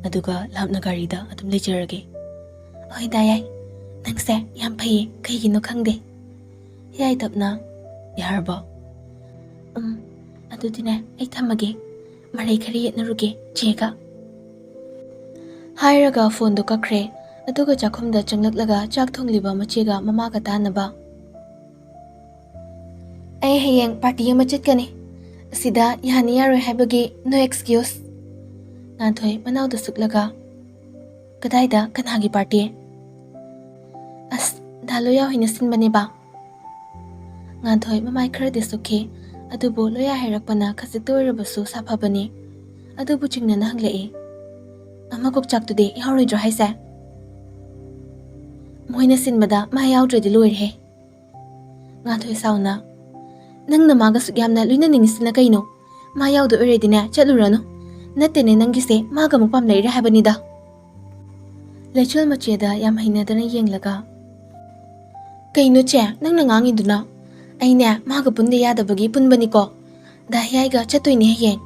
ꯑꯗꯨꯒ ꯂꯥꯞꯅ ꯒꯥꯔꯤꯗ ꯑꯗꯨꯝ ꯂꯩꯖꯔꯒꯦ꯫" "ꯍꯣꯏ ꯗꯥ ꯍꯤꯌꯥꯏ, ꯅꯪꯁꯦ ꯌꯥꯝ ꯐꯩꯌꯦ, ꯀꯩꯒꯤꯅꯣ ꯈꯪꯗꯦ꯫" ꯍꯤꯌꯥꯏ ꯇꯞꯅ, "ꯌꯥꯔꯕꯣ?" "ꯎꯝ, ꯑꯗꯨꯗꯤꯅꯦ, ꯑꯩ ꯊꯝꯃꯒꯦ꯫ ꯃꯔꯩ ꯈꯔ ꯌꯦꯠꯅꯔꯨꯒꯦ ꯆꯦꯒ꯫" ꯍꯥꯏꯔꯒ ꯐꯣꯟꯗꯣ ꯀꯛꯈ꯭ꯔꯦ꯫ ꯑꯗꯨꯒ ꯆꯥꯛꯈꯨꯝꯗ ꯆꯪꯂꯛꯂꯒ ꯆꯥꯛ ꯊꯣꯡꯂꯤꯕ ꯃꯆꯦꯒ ꯃꯃꯥꯒ ꯇꯥꯟꯅꯕ꯫ "ꯑꯩ ꯍꯌꯦꯡ ꯄꯥꯔꯇꯤ ꯑꯃ ꯆꯠꯀꯅꯤ꯫ ꯑꯁꯤꯗ ꯌꯥꯅꯤ ꯌꯥꯔꯣꯏ ꯍꯥꯏꯕꯒꯤ no excuse꯫" ꯉꯥꯟꯊꯣꯏ ꯃꯅꯥꯎꯗ ꯁꯨꯛꯂꯒ, "ꯀꯗꯥꯏꯗ? ꯀꯅꯥꯒꯤ ꯄꯥꯔꯇꯤ?" "ꯑꯁ, ꯗꯥ ꯂꯣꯌꯥ ꯍꯣꯏꯅ ꯁꯤꯟꯕꯅꯦꯕ꯫" ꯉꯥꯟꯊꯣꯏ ꯃꯃꯥꯏ ꯈꯔꯗꯤ ꯁꯨꯛꯈꯤ, ꯑꯗꯨꯕꯨ ꯂꯣꯌꯥ ꯍꯥꯏꯔꯛꯄꯅ ꯈꯖꯤꯛꯇ ꯑꯣꯏꯔꯕꯁꯨ ꯁꯥꯐꯕꯅꯤ꯫ ꯑꯗꯨꯕꯨ ꯆꯤꯡꯅꯅ ꯍꯪꯂꯛꯏ, "ꯑꯃ ꯀꯣꯛꯆꯥꯛꯇꯨꯗꯤ ꯌꯥꯎꯔꯣꯏꯗ꯭ꯔꯣ ꯍꯥꯏꯁꯦ?" "ꯃꯣꯏꯅ ꯁꯤꯟꯕꯗ ꯃꯥ ꯌꯥꯎꯗ꯭ꯔꯗꯤ ꯂꯣꯏꯔꯦꯍꯦ꯫" ꯉꯥꯟꯊꯣꯏ ꯁꯥꯎꯅ, "ꯅꯪꯅ ꯃꯥꯒ ꯁꯨꯛ ꯌꯥꯝꯅ ꯂꯣꯏꯅꯅꯤꯡꯉꯤꯁꯤꯅ ꯀꯩꯅꯣ? ꯃꯥ ꯌꯥꯎꯗꯣꯏ ꯑꯣꯏꯔꯗꯤꯅꯦ, ꯆꯠꯂꯨꯔꯅꯨ꯫ ꯅꯠꯇꯦꯅꯦ, ꯅꯪꯒꯤꯁꯦ ꯃꯥꯒ ꯑꯃꯨꯛ ꯄꯥꯝꯂꯛꯏꯔꯦ ꯍꯥꯏꯕꯅꯤꯗ꯫" ꯂꯩꯆꯤꯜ ꯃꯆꯦꯗ ꯌꯥꯝ ꯍꯩꯅꯗꯅ ꯌꯦꯡꯂꯒ, "ꯀꯩꯅꯣ ꯆꯦ, ꯅꯪꯅ ꯉꯥꯡꯉꯤꯗꯨꯅ? ꯑꯩꯅꯦ ꯃꯥꯒ ꯄꯨꯟꯗ ꯌꯥꯗꯕꯒꯤ ꯄꯨꯟꯕꯅꯤꯀꯣ꯫ ꯗꯥ ꯍꯤꯌꯥꯏꯒ ꯆꯠꯇꯣꯏꯅꯦ ꯍꯌꯦꯡ꯫"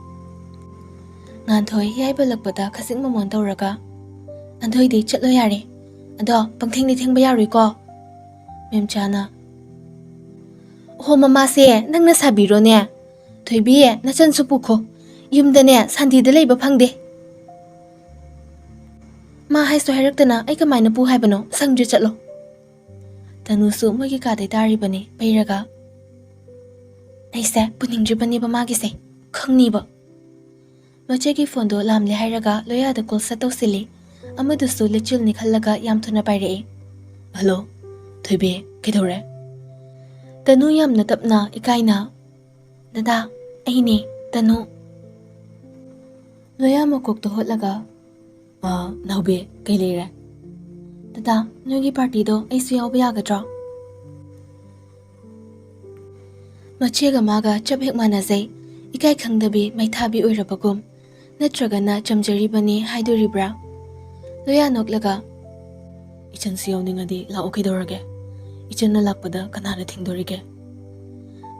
ꯉꯥꯟꯊꯣꯏ ꯍꯤꯌꯥꯏ ꯄꯜꯂꯛꯄꯗ ꯈꯖꯤꯛ ꯃꯃꯣꯟ ꯇꯧꯔꯒ, "ꯑꯗꯨꯏꯗꯤ ꯆꯠꯂꯣ ꯌꯥꯔꯦ꯫ ꯑꯗꯣ ꯄꯪꯊꯦꯡꯗꯤ ꯊꯦꯡꯕ ꯌꯥꯔꯣꯏꯀꯣ꯫" ꯃꯦꯝꯆꯥꯅ, "ꯑꯣꯍꯣ ꯃꯃꯥꯁꯦ, ꯅꯪꯅ ꯁꯥꯕꯤꯔꯣꯅꯦ꯫ ꯊꯣꯏꯕꯤ, ꯅꯆꯟꯁꯨ ꯄꯨꯈꯣ꯫ ꯌꯨꯝꯗꯅꯦ ꯁꯥꯟꯇꯤꯗ ꯂꯩꯕ ꯐꯪꯗꯦ꯫ ꯃꯥ ꯍꯥꯏꯁꯨ ꯍꯥꯏꯔꯛꯇꯅ ꯑꯩ ꯀꯃꯥꯏꯅ ꯄꯨ ꯍꯥꯏꯕꯅꯣ? ꯁꯪꯗ꯭ꯔꯦ, ꯆꯠꯂꯣ꯫" ꯇꯅꯨꯁꯨ ꯃꯣꯏꯒꯤ ꯀꯥꯗꯩ ꯇꯥꯔꯤꯕꯅꯤ ꯄꯩꯔꯒ꯫ "ꯑꯩꯁꯦ ꯄꯨꯅꯤꯡꯗ꯭ꯔꯤꯕꯅꯦꯕ ꯃꯥꯒꯤꯁꯦ, ꯈꯪꯅꯤꯕ꯫" ꯃꯆꯦꯒꯤ ꯐꯣꯟꯗꯣ ꯂꯥꯝꯂꯦ ꯍꯥꯏꯔꯒ ꯂꯣꯌꯥꯗ ꯀꯣꯜ ꯁꯠ ꯇꯧꯁꯤꯜꯂꯤ꯫ ꯑꯃꯗꯨꯁꯨ ꯂꯩꯆꯤꯜꯅꯤ ꯈꯜꯂꯒ ꯌꯥꯝ ꯊꯨꯅ ꯄꯥꯏꯔꯛꯏ꯫ "ꯍꯜꯂꯣ, ꯊꯣꯏꯕꯤ, ꯀꯩꯗꯧꯔꯦ?" ꯇꯅꯨ ꯌꯥꯝꯅ ꯇꯞꯅ, ꯏꯀꯥꯏꯅ, "ꯗꯗꯥ, ꯑꯩꯅꯦ, ꯇꯅꯨ꯫" ꯂꯣꯌꯥ ꯃꯀꯣꯛꯇ ꯍꯣꯠꯂꯒ, "ꯑ, ꯅꯥꯎꯕꯤ, ꯀꯩ ꯂꯩꯔꯦ?" "ꯗꯗꯥ, ꯅꯣꯏꯒꯤ ꯄꯥꯔꯇꯤꯗꯣ ꯑꯩꯁꯨ ꯌꯥꯎꯕ ꯌꯥꯒꯗ꯭ꯔꯣ?" ꯃꯆꯦꯒ ꯃꯥꯒ ꯆꯞ ꯍꯦꯛ ꯃꯥꯟꯅꯖꯩ꯫ ꯏꯀꯥꯏ ꯈꯪꯗꯕꯤ, ꯃꯩꯊꯥꯕꯤ ꯑꯣꯏꯔꯕꯒꯨꯝ꯫ ꯅꯠꯇ꯭ꯔꯒꯅ ꯆꯝꯖꯔꯤꯕꯅꯤ ꯍꯥꯏꯗꯣꯔꯤꯕ꯭ꯔꯥ? ꯂꯣꯌꯥ ꯅꯣꯛꯂꯒ, "ꯏꯆꯟꯁꯨ ꯌꯥꯎꯅꯤꯡꯉꯗꯤ ꯂꯥꯛꯑꯣ, ꯀꯩꯗꯧꯔꯒꯦ? ꯏꯆꯟꯅ ꯂꯥꯛꯄꯗ ꯀꯅꯥꯅ ꯊꯤꯡꯗꯣꯔꯤꯒꯦ?"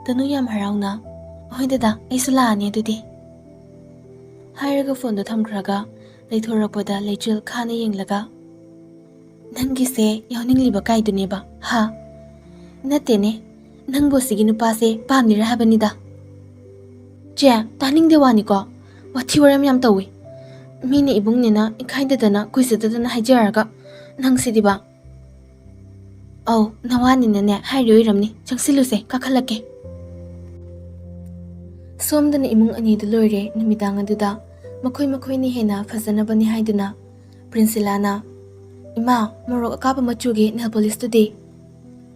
ꯇꯅꯨ ꯌꯥꯝ ꯍꯔꯥꯎꯅ, "ꯍꯣꯏ ꯗꯗꯥ, ꯑꯩꯁꯨ ꯂꯥꯛꯑꯅꯤ ꯑꯗꯨꯗꯤ꯫" ꯍꯥꯏꯔꯒ ꯐꯣꯟꯗꯣ ꯊꯝꯈ꯭ꯔꯒ ꯂꯩꯊꯣꯔꯛꯄꯗ ꯂꯩꯆꯤꯜ ꯈꯥꯅ ꯌꯦꯡꯂꯒ, "ꯅꯪꯒꯤꯁꯦ ꯌꯥꯎꯅꯤꯡꯂꯤꯕ ꯀꯥꯏꯗꯨꯅꯦꯕ, ꯍꯥ? ꯅꯠꯇꯦꯅꯦ, ꯅꯪꯕꯨ ꯑꯁꯤꯒꯤ ꯅꯨꯄꯥꯁꯦ ꯄꯥꯝꯂꯤꯔ ꯍꯥꯏꯕꯅꯤꯗ꯫" "ꯆꯦ, ꯇꯥꯅꯤꯡꯗꯦ ꯋꯥꯅꯤꯀꯣ꯫ ꯋꯥꯊꯤ ꯋꯥꯔꯦꯝ ꯌꯥꯝ ꯇꯧꯏ꯫ ꯃꯤꯅ ꯏꯕꯨꯡꯅꯤꯅ ꯏꯀꯥꯏꯗꯗꯅ ꯀꯨꯏꯖꯗꯗꯅ ꯍꯥꯏꯖꯔꯒ ꯅꯪꯁꯤꯗꯤꯕ꯫" "ꯑꯧ, ꯅꯋꯥꯅꯤꯅꯅꯦ ꯍꯥꯏꯔꯤ ꯑꯣꯏꯔꯝꯅꯤ꯫ ꯆꯪꯁꯤꯜꯂꯨꯁꯦ, ꯀꯥꯈꯠꯂꯛꯀꯦ꯫" ꯁꯣꯝꯗꯅ ꯏꯃꯨꯡ ꯑꯅꯤꯗꯨ ꯂꯣꯏꯔꯦ꯫ ꯅꯨꯃꯤꯗꯥꯡ ꯑꯗꯨꯗ ꯃꯈꯣꯏ ꯃꯈꯣꯏꯅ ꯍꯦꯟꯅ ꯐꯖꯅꯕꯅꯤ ꯍꯥꯏꯗꯨꯅ ꯄ꯭ꯔꯤꯟꯁꯤꯂꯥꯅ, "ꯏꯃꯥ, ꯃꯣꯔꯣꯛ ꯑꯀꯥꯞꯄ ꯃꯆꯨꯒꯤ ꯅꯦꯜ ꯄꯣꯂꯤꯁꯇꯨꯗꯤ?"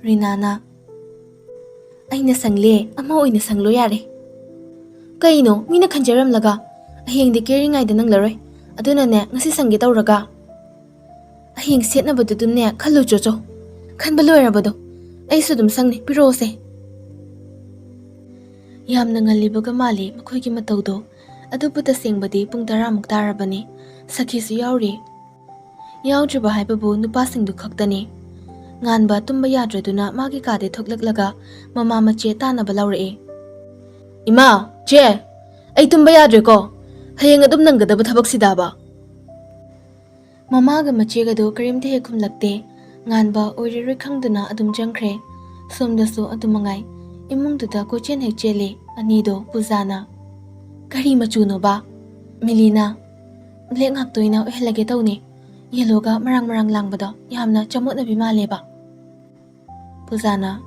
ꯔꯤꯅꯥꯅ, "ꯑꯩꯅ ꯁꯪꯂꯦ, ꯑꯃ ꯑꯣꯏꯅ ꯁꯪꯂꯣ ꯌꯥꯔꯦ꯫" "ꯀꯩꯅꯣ, ꯃꯤꯅ ꯈꯟꯖꯔꯝꯂꯒ? ꯍꯌꯦꯡꯗꯤ ꯀꯦꯔꯤꯉꯩꯗ ꯅꯪꯂꯔꯣꯏ꯫ ꯑꯗꯨꯅꯅꯦ, ꯉꯁꯤ ꯁꯪꯒꯦ ꯇꯧꯔꯒ꯫" "ꯍꯌꯦꯡ ꯁꯦꯠꯅꯕꯗꯨꯗꯨꯅꯦ ꯈꯜꯂꯨ ꯆꯣꯆꯣ꯫ ꯈꯟꯕ ꯂꯣꯏꯔꯕꯗꯣ? ꯑꯩꯁꯨ ꯑꯗꯨꯝ ꯁꯪꯅꯤ, ꯄꯤꯔꯛꯑꯣꯁꯦ꯫" ꯌꯥꯝꯅ ꯉꯜꯂꯤꯕꯒ ꯃꯥꯜꯂꯤ ꯃꯈꯣꯏꯒꯤ ꯃꯇꯧꯗꯣ꯫ ꯑꯗꯨꯕꯨ ꯇꯁꯦꯡꯕꯗꯤ ꯄꯨꯡ ꯇꯔꯥꯃꯨꯛ ꯇꯥꯔꯕꯅꯤ꯫ ꯁꯈꯤꯁꯨ ꯌꯥꯎꯔꯤ꯫ ꯌꯥꯎꯗ꯭ꯔꯤꯕ ꯍꯥꯏꯕꯕꯨ ꯅꯨꯄꯥꯁꯤꯡꯗꯨ ꯈꯛꯇꯅꯤ꯫ ꯉꯥꯟꯕ ꯇꯨꯝꯕ ꯌꯥꯗ꯭ꯔꯗꯨꯅ ꯃꯥꯒꯤ ꯀꯥꯗꯩ ꯊꯣꯛꯂꯛꯂꯒ ꯃꯃꯥ ꯃꯆꯦ ꯇꯥꯟꯅꯕ ꯂꯥꯎꯔꯛꯏ꯫ "ꯏꯃꯥ, ꯆꯦ, ꯑꯩ ꯇꯨꯝꯕ ꯌꯥꯗ꯭ꯔꯦꯀꯣ꯫ ꯍꯌꯦꯡ ꯑꯗꯨꯝ ꯅꯪꯒꯗꯕ ꯊꯕꯛꯁꯤꯗꯕ?" ꯃꯃꯥꯒ ꯃꯆꯦꯒꯗꯣ ꯀꯔꯤꯝꯇ ꯍꯦꯛ ꯈꯨꯝꯂꯛꯇꯦ꯫ ꯉꯥꯟꯕ ꯑꯣꯏꯔꯔꯣꯏ ꯈꯪꯗꯨꯅ ꯑꯗꯨꯝ ꯆꯪꯈ꯭ꯔꯦ꯫ ꯁꯣꯝꯗꯁꯨ ꯑꯗꯨ ꯃꯉꯥꯏ꯫ ꯏꯃꯨꯡꯗꯨꯗ ꯀꯣꯏꯆꯦꯟ ꯍꯦꯛ ꯆꯦꯜꯂꯤ ꯑꯅꯤꯗꯣ ꯄꯨꯖꯥꯅ꯫ "ꯀꯔꯤ ꯃꯆꯨꯅꯣꯕ?" "ꯃꯤꯂꯤꯅꯥ, ꯕ꯭ꯂꯦꯛ ꯉꯥꯛꯇ ꯑꯣꯏꯅ ꯑꯣꯏꯍꯜꯂꯒꯦ ꯇꯧꯅꯤ꯫ ꯌꯦꯂꯣꯒ ꯃꯔꯥꯡ ꯃꯔꯥꯡ ꯂꯥꯡꯕꯗꯣ ꯌꯥꯝꯅ ꯆꯃꯣꯠꯅꯕꯤ ꯃꯥꯜꯂꯦꯕ꯫" ꯄꯨꯖꯥꯅ,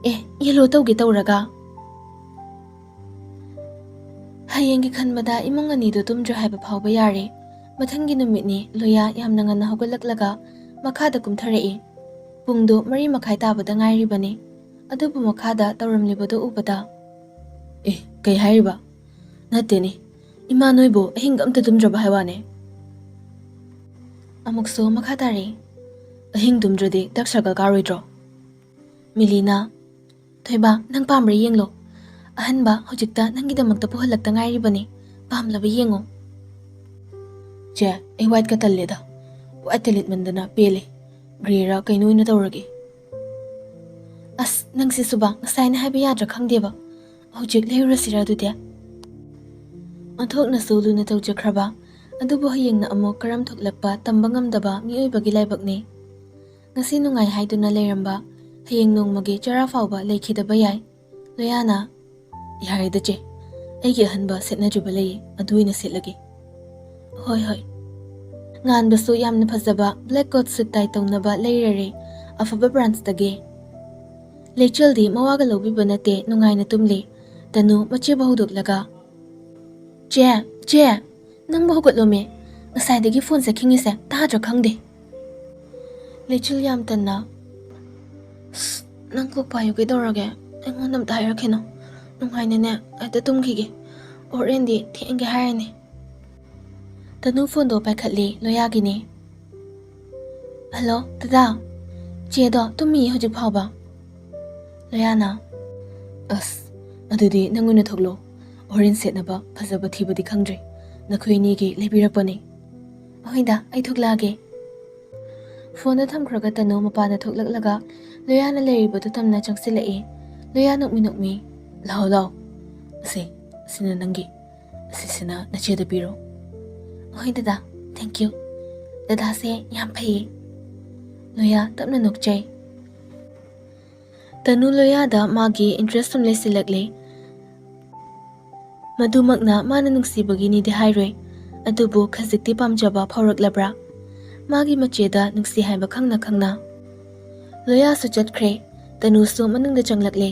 "ꯑꯦ, ꯌꯦꯂꯣ ꯇꯧꯒꯦ ꯇꯧꯔꯒ?" ꯍꯌꯦꯡꯒꯤ ꯈꯟꯕꯗ ꯏꯃꯨꯡ ꯑꯅꯤꯗꯨ ꯇꯨꯝꯗ꯭ꯔꯦ ꯍꯥꯏꯕ ꯐꯥꯎꯕ ꯌꯥꯔꯦ꯫ ꯃꯊꯪꯒꯤ ꯅꯨꯃꯤꯠꯅꯤ꯫ ꯂꯣꯌꯥ ꯌꯥꯝꯅ ꯉꯟꯅ ꯍꯧꯒꯠꯂꯛꯂꯒ ꯃꯈꯥꯗ ꯀꯨꯝꯊꯔꯛꯏ꯫ ꯄꯨꯡꯗꯨ ꯃꯔꯤ ꯃꯈꯥꯏ ꯇꯥꯕꯗ ꯉꯥꯏꯔꯤꯕꯅꯤ꯫ ꯑꯗꯨꯕꯨ ꯃꯈꯥꯗ ꯇꯧꯔꯝꯂꯤꯕꯗꯨ ꯎꯕꯗ, "ꯑꯦ, ꯀꯩ ꯍꯥꯏꯔꯤꯕ? ꯅꯠꯇꯦꯅꯦ, ꯏꯃꯥ ꯅꯣꯏꯕꯨ ꯑꯍꯤꯡꯒ ꯑꯝꯇ ꯇꯨꯝꯗ꯭ꯔꯕ ꯍꯥꯏ ꯋꯥꯅꯦ?" ꯑꯃꯨꯛꯁꯨ ꯃꯈꯥ ꯇꯥꯔꯛꯏ꯫ "ꯑꯍꯤꯡ ꯇꯨꯝꯗ꯭ꯔꯗꯤ ꯗꯥꯛ ꯁꯔꯀꯜ ꯀꯥꯔꯣꯏꯗ꯭ꯔꯣ?" ꯃꯤꯂꯤꯅꯥ, "ꯊꯣꯏꯕ, ꯅꯪ ꯄꯥꯝꯕ꯭ꯔꯥ ꯌꯦꯡꯂꯣ꯫ ꯑꯍꯟꯕ ꯍꯧꯖꯤꯛꯇ ꯅꯪꯒꯤꯗꯃꯛꯇ ꯄꯨꯍꯜꯂꯛꯇ ꯉꯥꯏꯔꯤꯕꯅꯤ꯫ ꯄꯥꯝꯂꯕ ꯌꯦꯡꯉꯣ꯫" "ꯆꯦ, ꯑꯩ ꯋꯥꯏꯠꯀ ꯇꯜꯂꯦꯗ꯫ ꯋꯥꯏꯠꯇ ꯂꯤꯠꯃꯟꯗꯅ ꯄꯦꯜꯂꯦ꯫ ꯒ꯭ꯔꯦꯔꯥ ꯀꯩꯅꯣ ꯑꯣꯏꯅ ꯇꯧꯔꯒꯦ꯫" "ꯑꯁ, ꯅꯪꯁꯤꯁꯨꯕ, ꯉꯁꯥꯏꯅ ꯍꯥꯏꯕ ꯌꯥꯗ꯭ꯔꯥ ꯈꯪꯗꯦꯕ꯫ ꯍꯧꯖꯤꯛ ꯂꯩꯔꯨꯔꯁꯤꯔꯥ ꯑꯗꯨꯗꯤ?" ꯑꯣꯟꯊꯣꯛꯅꯁꯨ ꯂꯨꯅ ꯇꯧꯖꯈ꯭ꯔꯕ, ꯑꯗꯨꯕꯨ ꯍꯌꯦꯡꯅ ꯑꯃꯨꯛ ꯀꯔꯝ ꯊꯣꯛꯂꯛꯄ ꯇꯝꯕ ꯉꯝꯗꯕ ꯃꯤꯑꯣꯏꯕꯒꯤ ꯂꯥꯏꯕꯛꯅꯤ꯫ ꯉꯁꯤ ꯅꯨꯡꯉꯥꯏ ꯍꯥꯏꯗꯨꯅ ꯂꯩꯔꯝꯕ, ꯍꯌꯦꯡ ꯅꯣꯡꯃꯒꯤ ꯆꯔꯥ ꯐꯥꯎꯕ ꯂꯩꯈꯤꯗꯕ ꯌꯥꯏ꯫ ꯂꯣꯌꯥꯅ, "ꯌꯥꯔꯦꯗ ꯆꯦ, ꯑꯩꯒꯤ ꯑꯍꯟꯕ ꯁꯦꯠꯅꯗ꯭ꯔꯤꯕ ꯂꯩꯌꯦ, ꯑꯗꯨ ꯑꯣꯏꯅ ꯁꯦꯠꯂꯒꯦ꯫" "ꯍꯣꯏ, ꯍꯣꯏ꯫" ꯉꯥꯟꯕꯁꯨ ꯌꯥꯝꯅ ꯐꯖꯕ ꯕ꯭ꯂꯦꯛ ꯀꯣꯠ ꯁꯨꯠ ꯇꯥꯏ ꯇꯧꯅꯕ ꯂꯩꯔꯔꯦ, ꯑꯐꯕ ꯕ꯭ꯔꯥꯟꯁꯇꯒꯤ꯫ ꯂꯩꯆꯤꯜꯗꯤ ꯃꯋꯥꯒ ꯂꯧꯕꯤꯕ ꯅꯠꯇꯦ, ꯅꯨꯡꯉꯥꯏꯅ ꯇꯨꯝꯂꯤ꯫ ꯇꯅꯨ ꯃꯆꯦꯕꯨ ꯍꯧꯗꯣꯛꯂꯒ, "ꯆꯦ, ꯆꯦ, ꯅꯪꯕꯨ ꯍꯧꯒꯠꯂꯣꯃꯦ꯫ ꯉꯁꯥꯏꯗꯒꯤ ꯐꯣꯟꯁꯦ ꯈꯤꯡꯉꯤꯁꯦ ꯇꯥꯗ꯭ꯔꯥ ꯈꯪꯗꯦ꯫" ꯂꯩꯆꯤꯜ ꯌꯥꯝ ꯇꯟꯅ, "ꯑꯁ, ꯅꯪ ꯀꯣꯛ ꯄꯥꯏꯌꯨ ꯀꯩꯗꯧꯔꯒꯦ? ꯑꯩꯉꯣꯟꯗ ꯑꯝꯇ ꯍꯥꯏꯔꯛꯈꯤꯅꯣ꯫ ꯅꯨꯡꯉꯥꯏꯅꯅꯦ ꯍꯦꯛꯇ ꯇꯨꯝꯈꯤꯒꯦ꯫ ꯍꯣꯔꯦꯟꯗꯤ ꯊꯦꯡꯒꯦ ꯍꯥꯏꯔꯅꯤ꯫" ꯇꯅꯨ ꯐꯣꯟꯗꯣ ꯄꯥꯏꯈꯠꯂꯤ, ꯂꯣꯌꯥꯒꯤꯅꯤ꯫ "ꯍꯜꯂꯣ, ꯗꯗꯥ꯫ ꯆꯦꯗꯣ ꯇꯨꯝꯃꯤꯌꯦ ꯍꯧꯖꯤꯛ ꯐꯥꯎꯕ꯫" ꯂꯣꯌꯥꯅ, "ꯑꯁ, ꯑꯗꯨꯗꯤ ꯅꯪ ꯑꯣꯏꯅ ꯊꯣꯛꯂꯛꯑꯣ꯫ ꯍꯣꯔꯦꯟ ꯁꯦꯠꯅꯕ ꯐꯖꯕ ꯊꯤꯕꯗꯤ ꯈꯪꯗ꯭ꯔꯤ꯫ ꯅꯈꯣꯏ ꯑꯅꯤꯒꯤ ꯂꯩꯕꯤꯔꯛꯄꯅꯤ꯫" "ꯍꯣꯏꯗ, ꯑꯩ ꯊꯣꯛꯂꯛꯑꯒꯦ꯫" ꯐꯣꯟꯗꯣ ꯊꯝꯈ꯭ꯔꯒ ꯇꯅꯨ ꯃꯄꯥꯟꯗ ꯊꯣꯛꯂꯛꯂꯒ ꯂꯣꯌꯥꯅ ꯂꯩꯔꯤꯕꯗꯨ ꯇꯝꯅ ꯆꯪꯁꯤꯜꯂꯛꯏ꯫ ꯂꯣꯌꯥ ꯅꯣꯛꯃꯤ ꯅꯣꯛꯃꯤ, "ꯂꯥꯛꯑꯣ, ꯂꯥꯛꯑꯣ, ꯑꯁꯤ, ꯑꯁꯤꯅ ꯅꯪꯒꯤ, ꯑꯁꯤꯁꯤꯅ ꯅꯆꯦꯗ ꯄꯤꯔꯣ꯫" "ꯍꯣꯏ ꯗꯗꯥ, thank you꯫ ꯗꯗꯥꯁꯦ ꯌꯥꯝ ꯐꯩꯌꯦ꯫" ꯂꯣꯌꯥ ꯇꯞꯅ ꯅꯣꯛꯆꯩ꯫ ꯇꯅꯨ ꯂꯣꯌꯥꯗ ꯃꯥꯒꯤ interest ꯁꯨꯝ ꯂꯩꯁꯤꯜꯂꯛꯂꯦ꯫ ꯃꯗꯨꯃꯛꯅ ꯃꯥꯅ ꯅꯨꯡꯁꯤꯕꯒꯤꯅꯤꯗꯤ ꯍꯥꯏꯔꯣꯏ, ꯑꯗꯨꯕꯨ ꯈꯖꯤꯛꯇꯤ ꯄꯥꯝꯖꯕ ꯐꯥꯎꯔꯛꯂꯕ꯭ꯔꯥ? ꯃꯥꯒꯤ ꯃꯆꯦꯗ ꯅꯨꯡꯁꯤ ꯍꯥꯏꯕ ꯈꯪꯅ ꯈꯪꯅ꯫ ꯂꯣꯌꯥꯁꯨ ꯆꯠꯈ꯭ꯔꯦ꯫ ꯇꯅꯨꯁꯨ ꯃꯅꯨꯡꯗ ꯆꯪꯂꯛꯂꯦ꯫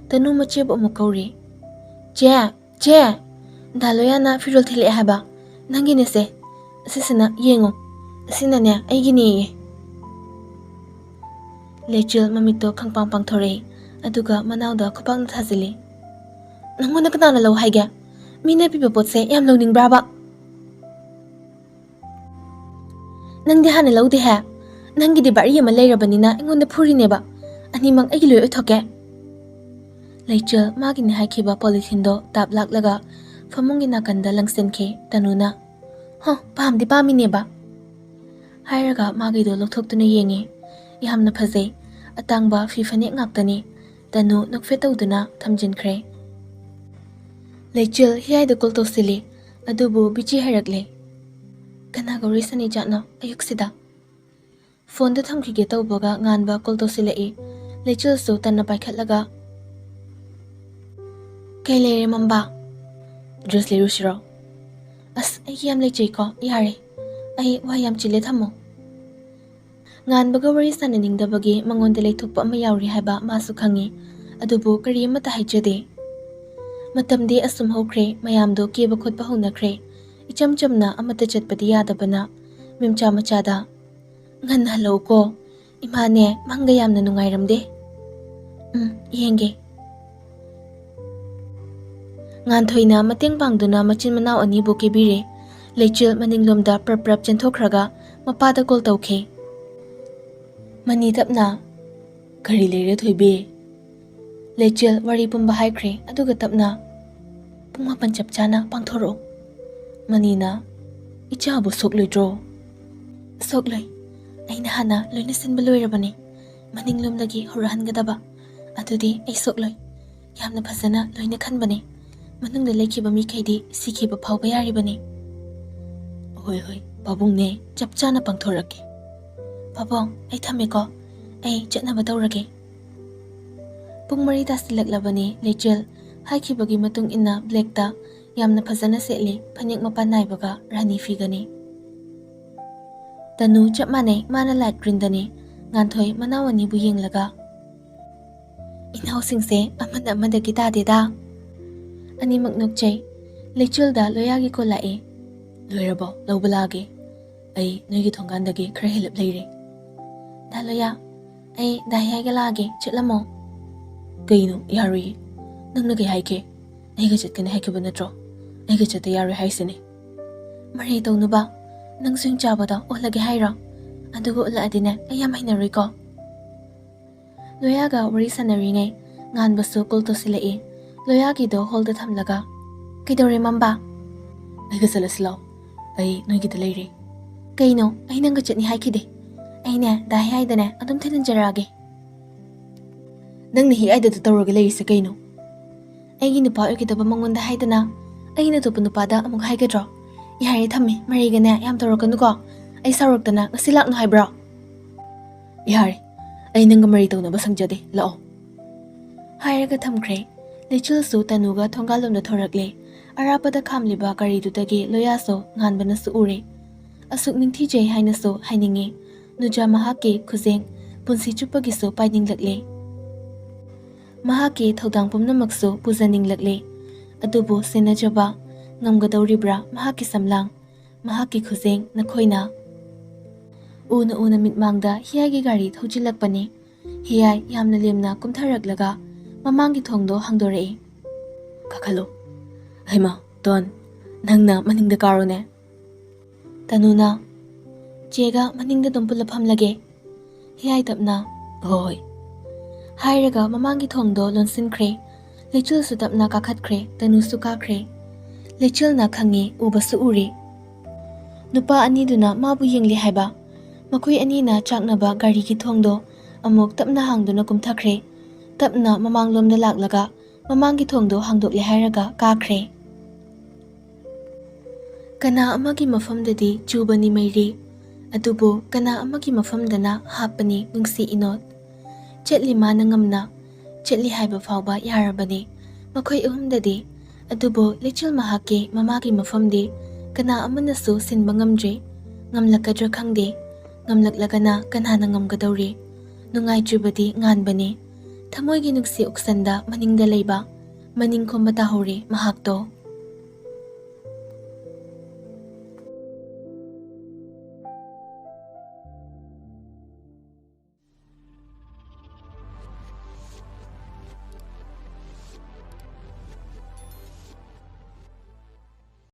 ꯇꯅꯨ ꯃꯆꯦꯕꯨ ꯑꯃꯨꯛ ꯀꯧꯔꯦ꯫ "ꯆꯦ, ꯆꯦ! ꯗꯥ ꯂꯣꯌꯥꯅ ꯐꯤꯔꯣꯜ ꯊꯤꯜꯂꯛꯑꯦ ꯍꯥꯏꯕ꯫ ꯅꯪꯒꯤꯅꯦꯁꯦ꯫ ꯑꯁꯤꯁꯤꯅ ꯌꯦꯡꯉꯣ꯫ ꯑꯁꯤꯅꯅꯦ ꯑꯩꯒꯤꯅꯦꯌꯦ꯫" ꯂꯩꯆꯤꯜ ꯃꯃꯤꯠꯇꯣ ꯈꯪꯄꯥꯡ ꯄꯥꯡꯊꯣꯔꯛꯏ, ꯑꯗꯨꯒ ꯃꯅꯥꯎꯗ ꯈꯨꯄꯥꯛꯅ ꯊꯥꯖꯤꯜꯂꯤ꯫ "ꯅꯪꯉꯣꯟꯗ ꯀꯅꯥꯅ ꯂꯧ ꯍꯥꯏꯒꯦ? ꯃꯤꯅ ꯄꯤꯕ ꯄꯣꯠꯁꯦ ꯌꯥꯝ ꯂꯧꯅꯤꯡꯕ꯭ꯔꯥꯕ?" "ꯅꯪꯗꯤ ꯍꯥꯟꯅ ꯂꯧꯗꯦꯍꯦ꯫ ꯅꯪꯒꯤꯗꯤ ꯕꯥꯔꯤ ꯑꯃ ꯂꯩꯔꯕꯅꯤꯅ ꯑꯩꯉꯣꯟꯗ ꯐꯨꯔꯤꯅꯦꯕ꯫ ꯑꯅꯤꯃꯛ ꯑꯩꯒꯤ ꯂꯣꯏ ꯑꯣꯏꯊꯣꯛꯀꯦ꯫" ꯂꯩꯆꯤꯜ ꯃꯥꯒꯤꯅꯦ ꯍꯥꯏꯈꯤꯕ polythene ꯗꯣ ꯇꯥꯞ ꯂꯥꯛꯂꯒ ꯐꯃꯨꯡꯒꯤ ꯅꯥꯀꯟꯗ ꯂꯪꯁꯤꯟꯈꯤ꯫ ꯇꯅꯨꯅ, "ꯍ, ꯄꯥꯝꯗꯤ ꯄꯥꯝꯃꯤꯅꯦꯕ꯫" ꯍꯥꯏꯔꯒ ꯃꯥꯒꯤꯗꯣ ꯂꯧꯊꯣꯛꯇꯨꯅ ꯌꯦꯡꯉꯤ꯫ ꯌꯥꯝꯅ ꯐꯖꯩ꯫ ꯑꯇꯥꯡꯕ ꯐꯤ ꯐꯅꯦꯛ ꯉꯥꯛꯇꯅꯤ꯫ ꯇꯅꯨ ꯅꯣꯛꯐꯦꯠ ꯇꯧꯗꯨꯅ ꯊꯝꯖꯤꯟꯈ꯭ꯔꯦ꯫ ꯂꯩꯆꯤꯜ ꯍꯤꯌꯥꯏꯗ call ꯇꯧꯁꯤꯜꯂꯤ, ꯑꯗꯨꯕꯨ busy ꯍꯥꯏꯔꯛꯂꯦ꯫ "ꯀꯅꯥꯒ ꯋꯥꯔꯤ ꯁꯥꯟꯅꯩꯖꯥꯠꯅꯣ ꯑꯌꯨꯛꯁꯤꯗ?" ꯐꯣꯟꯗꯨ ꯊꯝꯈꯤꯒꯦ ꯇꯧꯕꯒ ꯉꯥꯟꯕ call ꯇꯧꯁꯤꯜꯂꯛꯏ꯫ ꯂꯩꯆꯤꯜꯁꯨ ꯇꯟꯅ ꯄꯥꯏꯈꯠꯂꯒ, "ꯀꯩ ꯂꯩꯔꯦ ꯃꯝꯕ? Dress ꯂꯩꯔꯨꯁꯤꯔꯣ?" "ꯑꯁ, ꯑꯩꯒꯤ ꯌꯥꯝ ꯂꯩꯖꯩꯀꯣ, ꯌꯥꯔꯦ꯫ ꯑꯩ ꯋꯥ ꯌꯥꯝ ꯆꯤꯜꯂꯦ, ꯊꯝꯃꯣ꯫" ꯉꯥꯟꯕꯒ ꯋꯥꯔꯤ ꯁꯥꯟꯅꯅꯤꯡꯗꯕꯒꯤ ꯃꯉꯣꯟꯗ ꯂꯩꯊꯣꯛꯄ ꯑꯃ ꯌꯥꯎꯔꯤ ꯍꯥꯏꯕ ꯃꯥꯁꯨ ꯈꯪꯉꯤ꯫ ꯑꯗꯨꯕꯨ ꯀꯔꯤ ꯑꯃꯠꯇ ꯍꯥꯏꯖꯗꯦ꯫ ꯃꯇꯝꯗꯤ ꯑꯁꯨꯝ ꯍꯧꯈ꯭ꯔꯦ, ꯃꯌꯥꯝꯗꯣ ꯀꯦꯕ ꯈꯣꯠꯄ ꯍꯧꯅꯈ꯭ꯔꯦ꯫ ꯏꯆꯝ ꯆꯝꯅ ꯑꯃꯠꯇ ꯆꯠꯄꯗꯤ ꯌꯥꯗꯕꯅ ꯃꯤꯝꯆꯥ ꯃꯆꯥꯗ, "ꯉꯟꯅ ꯍꯜꯂꯛꯎꯀꯣ꯫ ꯏꯃꯥꯅꯦ, ꯃꯪꯒ ꯌꯥꯝꯅ ꯅꯨꯡꯉꯥꯏꯔꯝꯗꯦ꯫" "ꯎꯝ, ꯌꯦꯡꯒꯦ꯫" ꯉꯥꯟꯊꯣꯏꯅ ꯃꯇꯦꯡ ꯄꯥꯡꯗꯨꯅ ꯃꯆꯤꯟ ꯃꯅꯥꯎ ꯑꯅꯤꯕꯨ ꯀꯦꯕꯤꯔꯦ꯫ ꯂꯩꯆꯤꯜ ꯃꯅꯤꯡꯂꯣꯝꯗ ꯄ꯭ꯔꯞ ꯄ꯭ꯔꯞ ꯆꯦꯟꯊꯣꯛꯈ꯭ꯔꯒ ꯃꯄꯥꯗ call ꯇꯧꯈꯤ꯫ ꯃꯅꯤ ꯇꯞꯅ, "ꯀꯔꯤ ꯂꯩꯔꯦ ꯊꯣꯏꯕꯤ?" ꯂꯩꯆꯤꯜ ꯋꯥꯔꯤ ꯄꯨꯝꯕ ꯍꯥꯏꯈ꯭ꯔꯦ, ꯑꯗꯨꯒ ꯇꯞꯅ, "ꯄꯨꯡ ꯃꯥꯄꯟ ꯆꯞ ꯆꯥꯅ ꯄꯥꯡꯊꯣꯔꯛꯎ꯫" ꯃꯅꯤꯅ, ꯏꯆꯥꯕꯨ ꯁꯣꯛꯂꯣꯏꯗ꯭ꯔꯣ? ꯁꯣꯛꯂꯣꯏ꯫ ꯑꯩꯅ ꯍꯥꯟꯅ ꯂꯣꯏꯅ ꯁꯤꯟꯕ ꯂꯣꯏꯔꯕꯅꯤ꯫ ꯃꯅꯤꯡꯂꯣꯝꯗꯒꯤ ꯍꯧꯔꯛꯍꯟꯒꯗꯕ꯫ ꯑꯗꯨꯗꯤ ꯑꯩ ꯁꯣꯛꯂꯣꯏ꯫ ꯌꯥꯝꯅ ꯐꯖꯅ ꯂꯣꯏꯅ ꯈꯟꯕꯅꯤ꯫ ꯃꯅꯨꯡꯗ ꯂꯩꯈꯤꯕ ꯃꯤꯈꯩꯗꯤ ꯁꯤꯈꯤꯕ ꯐꯥꯎꯕ ꯌꯥꯔꯤꯕꯅꯤ꯫ ꯍꯣꯏ, ꯍꯣꯏ, ꯄꯥꯕꯨꯡꯅꯦ, ꯆꯞ ꯆꯥꯅ ꯄꯥꯡꯊꯣꯔꯛꯀꯦ꯫ ꯄꯥꯕꯨꯡ, ꯑꯩ ꯊꯝꯃꯦꯀꯣ꯫ ꯑꯩ ꯆꯠꯅꯕ ꯇꯧꯔꯒꯦ꯫ ꯄꯨꯡ ꯃꯔꯤ ꯇꯥꯁꯤꯜꯂꯛꯂꯕꯅꯤ꯫ ꯂꯩꯆꯤꯜ ꯍꯥꯏꯈꯤꯕꯒꯤ ꯃꯇꯨꯡ ꯏꯟꯅ ꯕ꯭ꯂꯦꯛꯇ ꯌꯥꯝꯅ ꯐꯖꯅ ꯁꯦꯠꯂꯤ, ꯐꯅꯦꯛ ꯃꯄꯥꯟ ꯅꯥꯏꯕꯒ ꯔꯥꯅꯤ ꯐꯤꯒꯅꯤ꯫ ꯇꯅꯨ ꯆꯞ ꯃꯥꯟꯅꯩ, ꯃꯥꯅ ꯂꯥꯏꯠ ꯒ꯭ꯔꯤꯟꯗꯅꯤ꯫ ꯉꯥꯟꯊꯣꯏ ꯃꯅꯥꯎ ꯑꯅꯤꯕꯨ ꯌꯦꯡꯂꯒ, "ꯏꯅꯥꯎꯁꯤꯡꯁꯦ ꯑꯃꯅ ꯑꯃꯗꯒꯤ ꯇꯥꯗꯦꯗ"꯫ ꯑꯅꯤꯃꯛ ꯅꯣꯛꯆꯩ꯫ ꯂꯩꯆꯤꯜꯗ ꯂꯣꯌꯥꯒꯤ ꯀꯣꯜ ꯂꯥꯛꯏ꯫ "ꯂꯣꯏꯔꯕꯣ? ꯂꯧꯕ ꯂꯥꯛꯑꯒꯦ꯫ ꯑꯩ ꯅꯣꯏꯒꯤ ꯊꯣꯡꯒꯥꯟꯗꯒꯤ ꯈꯔ ꯍꯦꯜꯂꯞ ꯂꯩꯔꯦ"꯫ "ꯗꯥ ꯂꯣꯌꯥ, ꯑꯩ ꯗꯥ ꯍꯤꯌꯥꯏꯒ ꯂꯥꯛꯑꯒꯦ, ꯆꯠꯂꯝꯃꯣ"꯫ "ꯀꯩꯅꯣ? ꯌꯥꯔꯣꯏꯌꯦ꯫ ꯅꯪꯅ ꯀꯩ ꯍꯥꯏꯒꯦ? ꯑꯩꯒ ꯆꯠꯀꯅꯤ ꯍꯥꯏꯈꯤꯕ ꯅꯠꯇ꯭ꯔꯣ? ꯑꯩꯒ ꯆꯠꯇ ꯌꯥꯔꯣꯏ ꯍꯥꯏꯁꯤꯅꯦ"꯫ "ꯃꯔꯩ ꯇꯧꯅꯨꯕ꯫ ꯅꯪ ꯁ꯭ꯋꯤꯡ ꯆꯥꯕꯗꯣ ꯑꯣꯜꯂꯒꯦ ꯍꯥꯏꯔꯣ? ꯑꯗꯨꯒ ꯎꯠꯂꯛꯑꯗꯤꯅꯦ, ꯑꯩ ꯌꯥꯝ ꯍꯩꯅꯔꯣꯏꯀꯣ"꯫ ꯂꯣꯌꯥꯒ ꯋꯥꯔꯤ ꯁꯥꯟꯅꯔꯤꯉꯩ ꯉꯥꯟꯕꯁꯨ ꯀꯣꯜ ꯇꯧꯁꯤꯜꯂꯛꯏ꯫ ꯂꯣꯌꯥꯒꯤꯗꯣ ꯍꯣꯜꯗ ꯊꯝꯂꯒ, "ꯀꯩꯗꯧꯔꯦ, ꯃꯝꯕ?" "ꯑꯩꯒ ꯆꯠꯂꯁꯤ ꯂꯥꯛꯑꯣ꯫ ꯑꯩ ꯅꯣꯏꯒꯤꯗ ꯂꯩꯔꯦ"꯫ "ꯀꯩꯅꯣ? ꯑꯩ ꯅꯪꯒ ꯆꯠꯅꯤ ꯍꯥꯏꯈꯤꯗꯦ꯫ ꯑꯩꯅꯦ ꯗꯥ ꯍꯤꯌꯥꯏꯗꯅꯦ ꯑꯗꯨꯝ ꯊꯤꯟꯍꯟꯖꯔꯛꯑꯒꯦ"꯫ "ꯅꯪꯅ ꯍꯤꯌꯥꯏꯗꯗ ꯇꯧꯔꯒ ꯂꯩꯔꯤꯁꯦ ꯀꯩꯅꯣ?" "ꯑꯩꯒꯤ ꯅꯨꯄꯥ ꯑꯣꯏꯒꯗꯕ ꯃꯉꯣꯟꯗ ꯍꯥꯏꯗꯅ ꯑꯩꯅ ꯑꯇꯣꯞꯄ ꯅꯨꯄꯥꯗ ꯑꯃꯨꯛ ꯍꯥꯏꯒꯗ꯭ꯔꯣ? ꯌꯥꯔꯦ, ꯊꯝꯃꯦ, ꯃꯔꯩꯒꯅꯦ ꯌꯥꯝ ꯇꯧꯔꯛꯀꯅꯨꯀꯣ꯫ ꯑꯩ ꯁꯥꯎꯔꯛꯇꯅ ꯉꯁꯤ ꯂꯥꯛꯅꯨ ꯍꯥꯏꯕ꯭ꯔꯣ?" "ꯌꯥꯔꯦ, ꯑꯩ ꯅꯪꯒ ꯃꯔꯩ ꯇꯧꯅꯕ ꯁꯪꯖꯗꯦ, ꯂꯥꯛꯑꯣ"꯫ ꯍꯥꯏꯔꯒ ꯊꯝꯈ꯭ꯔꯦ꯫ ꯂꯩꯆꯤꯜꯁꯨ ꯇꯅꯨꯒ ꯊꯣꯡꯒꯥꯜꯂꯣꯝꯗ ꯊꯣꯔꯛꯂꯦ꯫ ꯑꯔꯥꯞꯄꯗ ꯈꯥꯝꯂꯤꯕ ꯒꯥꯔꯤꯗꯨꯗꯒꯤ ꯂꯣꯌꯥꯁꯨ ꯉꯥꯟꯕꯅꯁꯨ ꯎꯔꯦ꯫ ꯑꯁꯨꯛ ꯅꯤꯡꯊꯤꯖꯩ ꯍꯥꯏꯅꯁꯨ ꯍꯥꯏꯅꯤꯡꯉꯤ꯫ ꯅꯨꯖꯥ ꯃꯍꯥꯛꯀꯤ ꯈꯨꯖꯦꯡ ꯄꯨꯟꯁꯤ ꯆꯨꯞꯄꯒꯤꯁꯨ ꯄꯥꯏꯅꯤꯡꯂꯛꯂꯦ꯫ ꯃꯍꯥꯛꯀꯤ ꯊꯧꯗꯥꯡ ꯄꯨꯝꯅꯃꯛꯁꯨ ꯄꯨꯖꯅꯤꯡꯂꯛꯂꯦ꯫ ꯑꯗꯨꯕꯨ ꯁꯦꯟꯅꯖꯕ ꯉꯝꯒꯗꯧꯔꯤꯕ꯭ꯔꯥ ꯃꯍꯥꯛꯀꯤ ꯁꯝꯂꯥꯡ, ꯃꯍꯥꯛꯀꯤ ꯈꯨꯖꯦꯡ ꯅꯈꯣꯏꯅ? ꯎꯅ ꯎꯅ ꯃꯤꯠꯃꯥꯡꯗ ꯍꯤꯌꯥꯏꯒꯤ ꯒꯥꯔꯤ ꯊꯧꯖꯤꯜꯂꯛꯄꯅꯤ꯫ ꯍꯤꯌꯥꯏ ꯌꯥꯝꯅ ꯂꯦꯝꯅ ꯀꯨꯝꯊꯔꯛꯂꯒ ꯃꯃꯥꯡꯒꯤ ꯊꯣꯡꯗꯣ ꯍꯥꯡꯗꯣꯔꯛꯏ꯫ "ꯀꯥꯈꯠꯂꯣ"꯫ "ꯍꯩꯃꯥ, ꯇꯣꯟ, ꯅꯪꯅ ꯃꯅꯤꯡꯗ ꯀꯥꯔꯣꯅꯦ"꯫ ꯇꯅꯨꯅ, "ꯆꯦꯒ ꯃꯅꯤꯡꯗ ꯑꯗꯨꯝ ꯄꯨꯂꯞ ꯐꯝꯂꯒꯦ"꯫ ꯍꯤꯌꯥꯏ ꯇꯞꯅ, "ꯍꯣꯏ"꯫ ꯍꯥꯏꯔꯒ ꯃꯃꯥꯡꯒꯤ ꯊꯣꯡꯗꯣ ꯂꯣꯟꯁꯤꯟꯈ꯭ꯔꯦ꯫ ꯂꯩꯆꯤꯜꯁꯨ ꯇꯞꯅ ꯀꯥꯈꯠꯈ꯭ꯔꯦ, ꯇꯅꯨꯁꯨ ꯀꯥꯈ꯭ꯔꯦ꯫ ꯂꯩꯆꯤꯜꯅ ꯈꯪꯉꯤ, ꯎꯕꯁꯨ ꯎꯔꯦ꯫ ꯅꯨꯄꯥ ꯑꯅꯤꯗꯨꯅ ꯃꯥꯕꯨ ꯌꯦꯡꯂꯤ ꯍꯥꯏꯕ꯫ ꯃꯈꯣꯏ ꯑꯅꯤꯅ ꯆꯥꯛꯅꯕ ꯒꯥꯔꯤꯒꯤ ꯊꯣꯡꯗꯣ ꯑꯃꯨꯛ ꯇꯞꯅ ꯍꯥꯡꯗꯨꯅ ꯀꯨꯝꯊꯈ꯭ꯔꯦ꯫ ꯇꯞꯅ ꯃꯃꯥꯡꯂꯣꯝꯗ ꯂꯥꯛꯂꯒ ꯃꯃꯥꯡꯒꯤ ꯊꯣꯡꯗꯣ ꯍꯥꯡꯗꯣꯛꯂꯦ ꯍꯥꯏꯔꯒ ꯀꯥꯈ꯭ꯔꯦ꯫ ꯀꯅꯥ ꯑꯃꯒꯤ ꯃꯐꯝꯗꯗꯤ ꯆꯨꯕꯅꯤ ꯃꯩꯔꯤ, ꯑꯗꯨꯕꯨ ꯀꯅꯥ ꯑꯃꯒꯤ ꯃꯐꯝꯗꯅ ꯍꯥꯞꯄꯅꯤ ꯅꯨꯡꯁꯤ ꯏꯅꯣꯠ꯫ ꯆꯠꯂꯤ ꯃꯥꯅ ꯉꯝꯅ, ꯆꯠꯂꯤ ꯍꯥꯏꯕ ꯐꯥꯎꯕ ꯌꯥꯔꯕꯅꯤ ꯃꯈꯣꯏ ꯑꯍꯨꯝꯗꯗꯤ꯫ ꯑꯗꯨꯕꯨ ꯂꯩꯆꯤꯜ ꯃꯍꯥꯛꯀꯤ ꯃꯃꯥꯒꯤ ꯃꯐꯝꯗꯤ ꯀꯅꯥ ꯑꯃꯅꯁꯨ ꯁꯤꯟꯕ ꯉꯝꯗ꯭ꯔꯤ꯫ ꯉꯝꯂꯛꯀꯗ꯭ꯔꯥ ꯈꯪꯗꯦ꯫ ꯉꯝꯂꯛꯂꯒꯅ ꯀꯅꯥꯅ ꯉꯝꯒꯗꯧꯔꯤ? ꯅꯨꯡꯉꯥꯏꯇ꯭ꯔꯤꯕꯗꯤ ꯉꯥꯟꯕꯅꯤ꯫ ꯊꯃꯣꯏꯒꯤ ꯅꯨꯡꯁꯤ ꯎꯛꯁꯟꯗ ꯃꯅꯤꯡꯗ ꯂꯩꯕ, ꯃꯅꯤꯡ ꯈꯣꯝꯕ ꯇꯥꯍꯧꯔꯦ ꯃꯍꯥꯛꯇꯣ꯫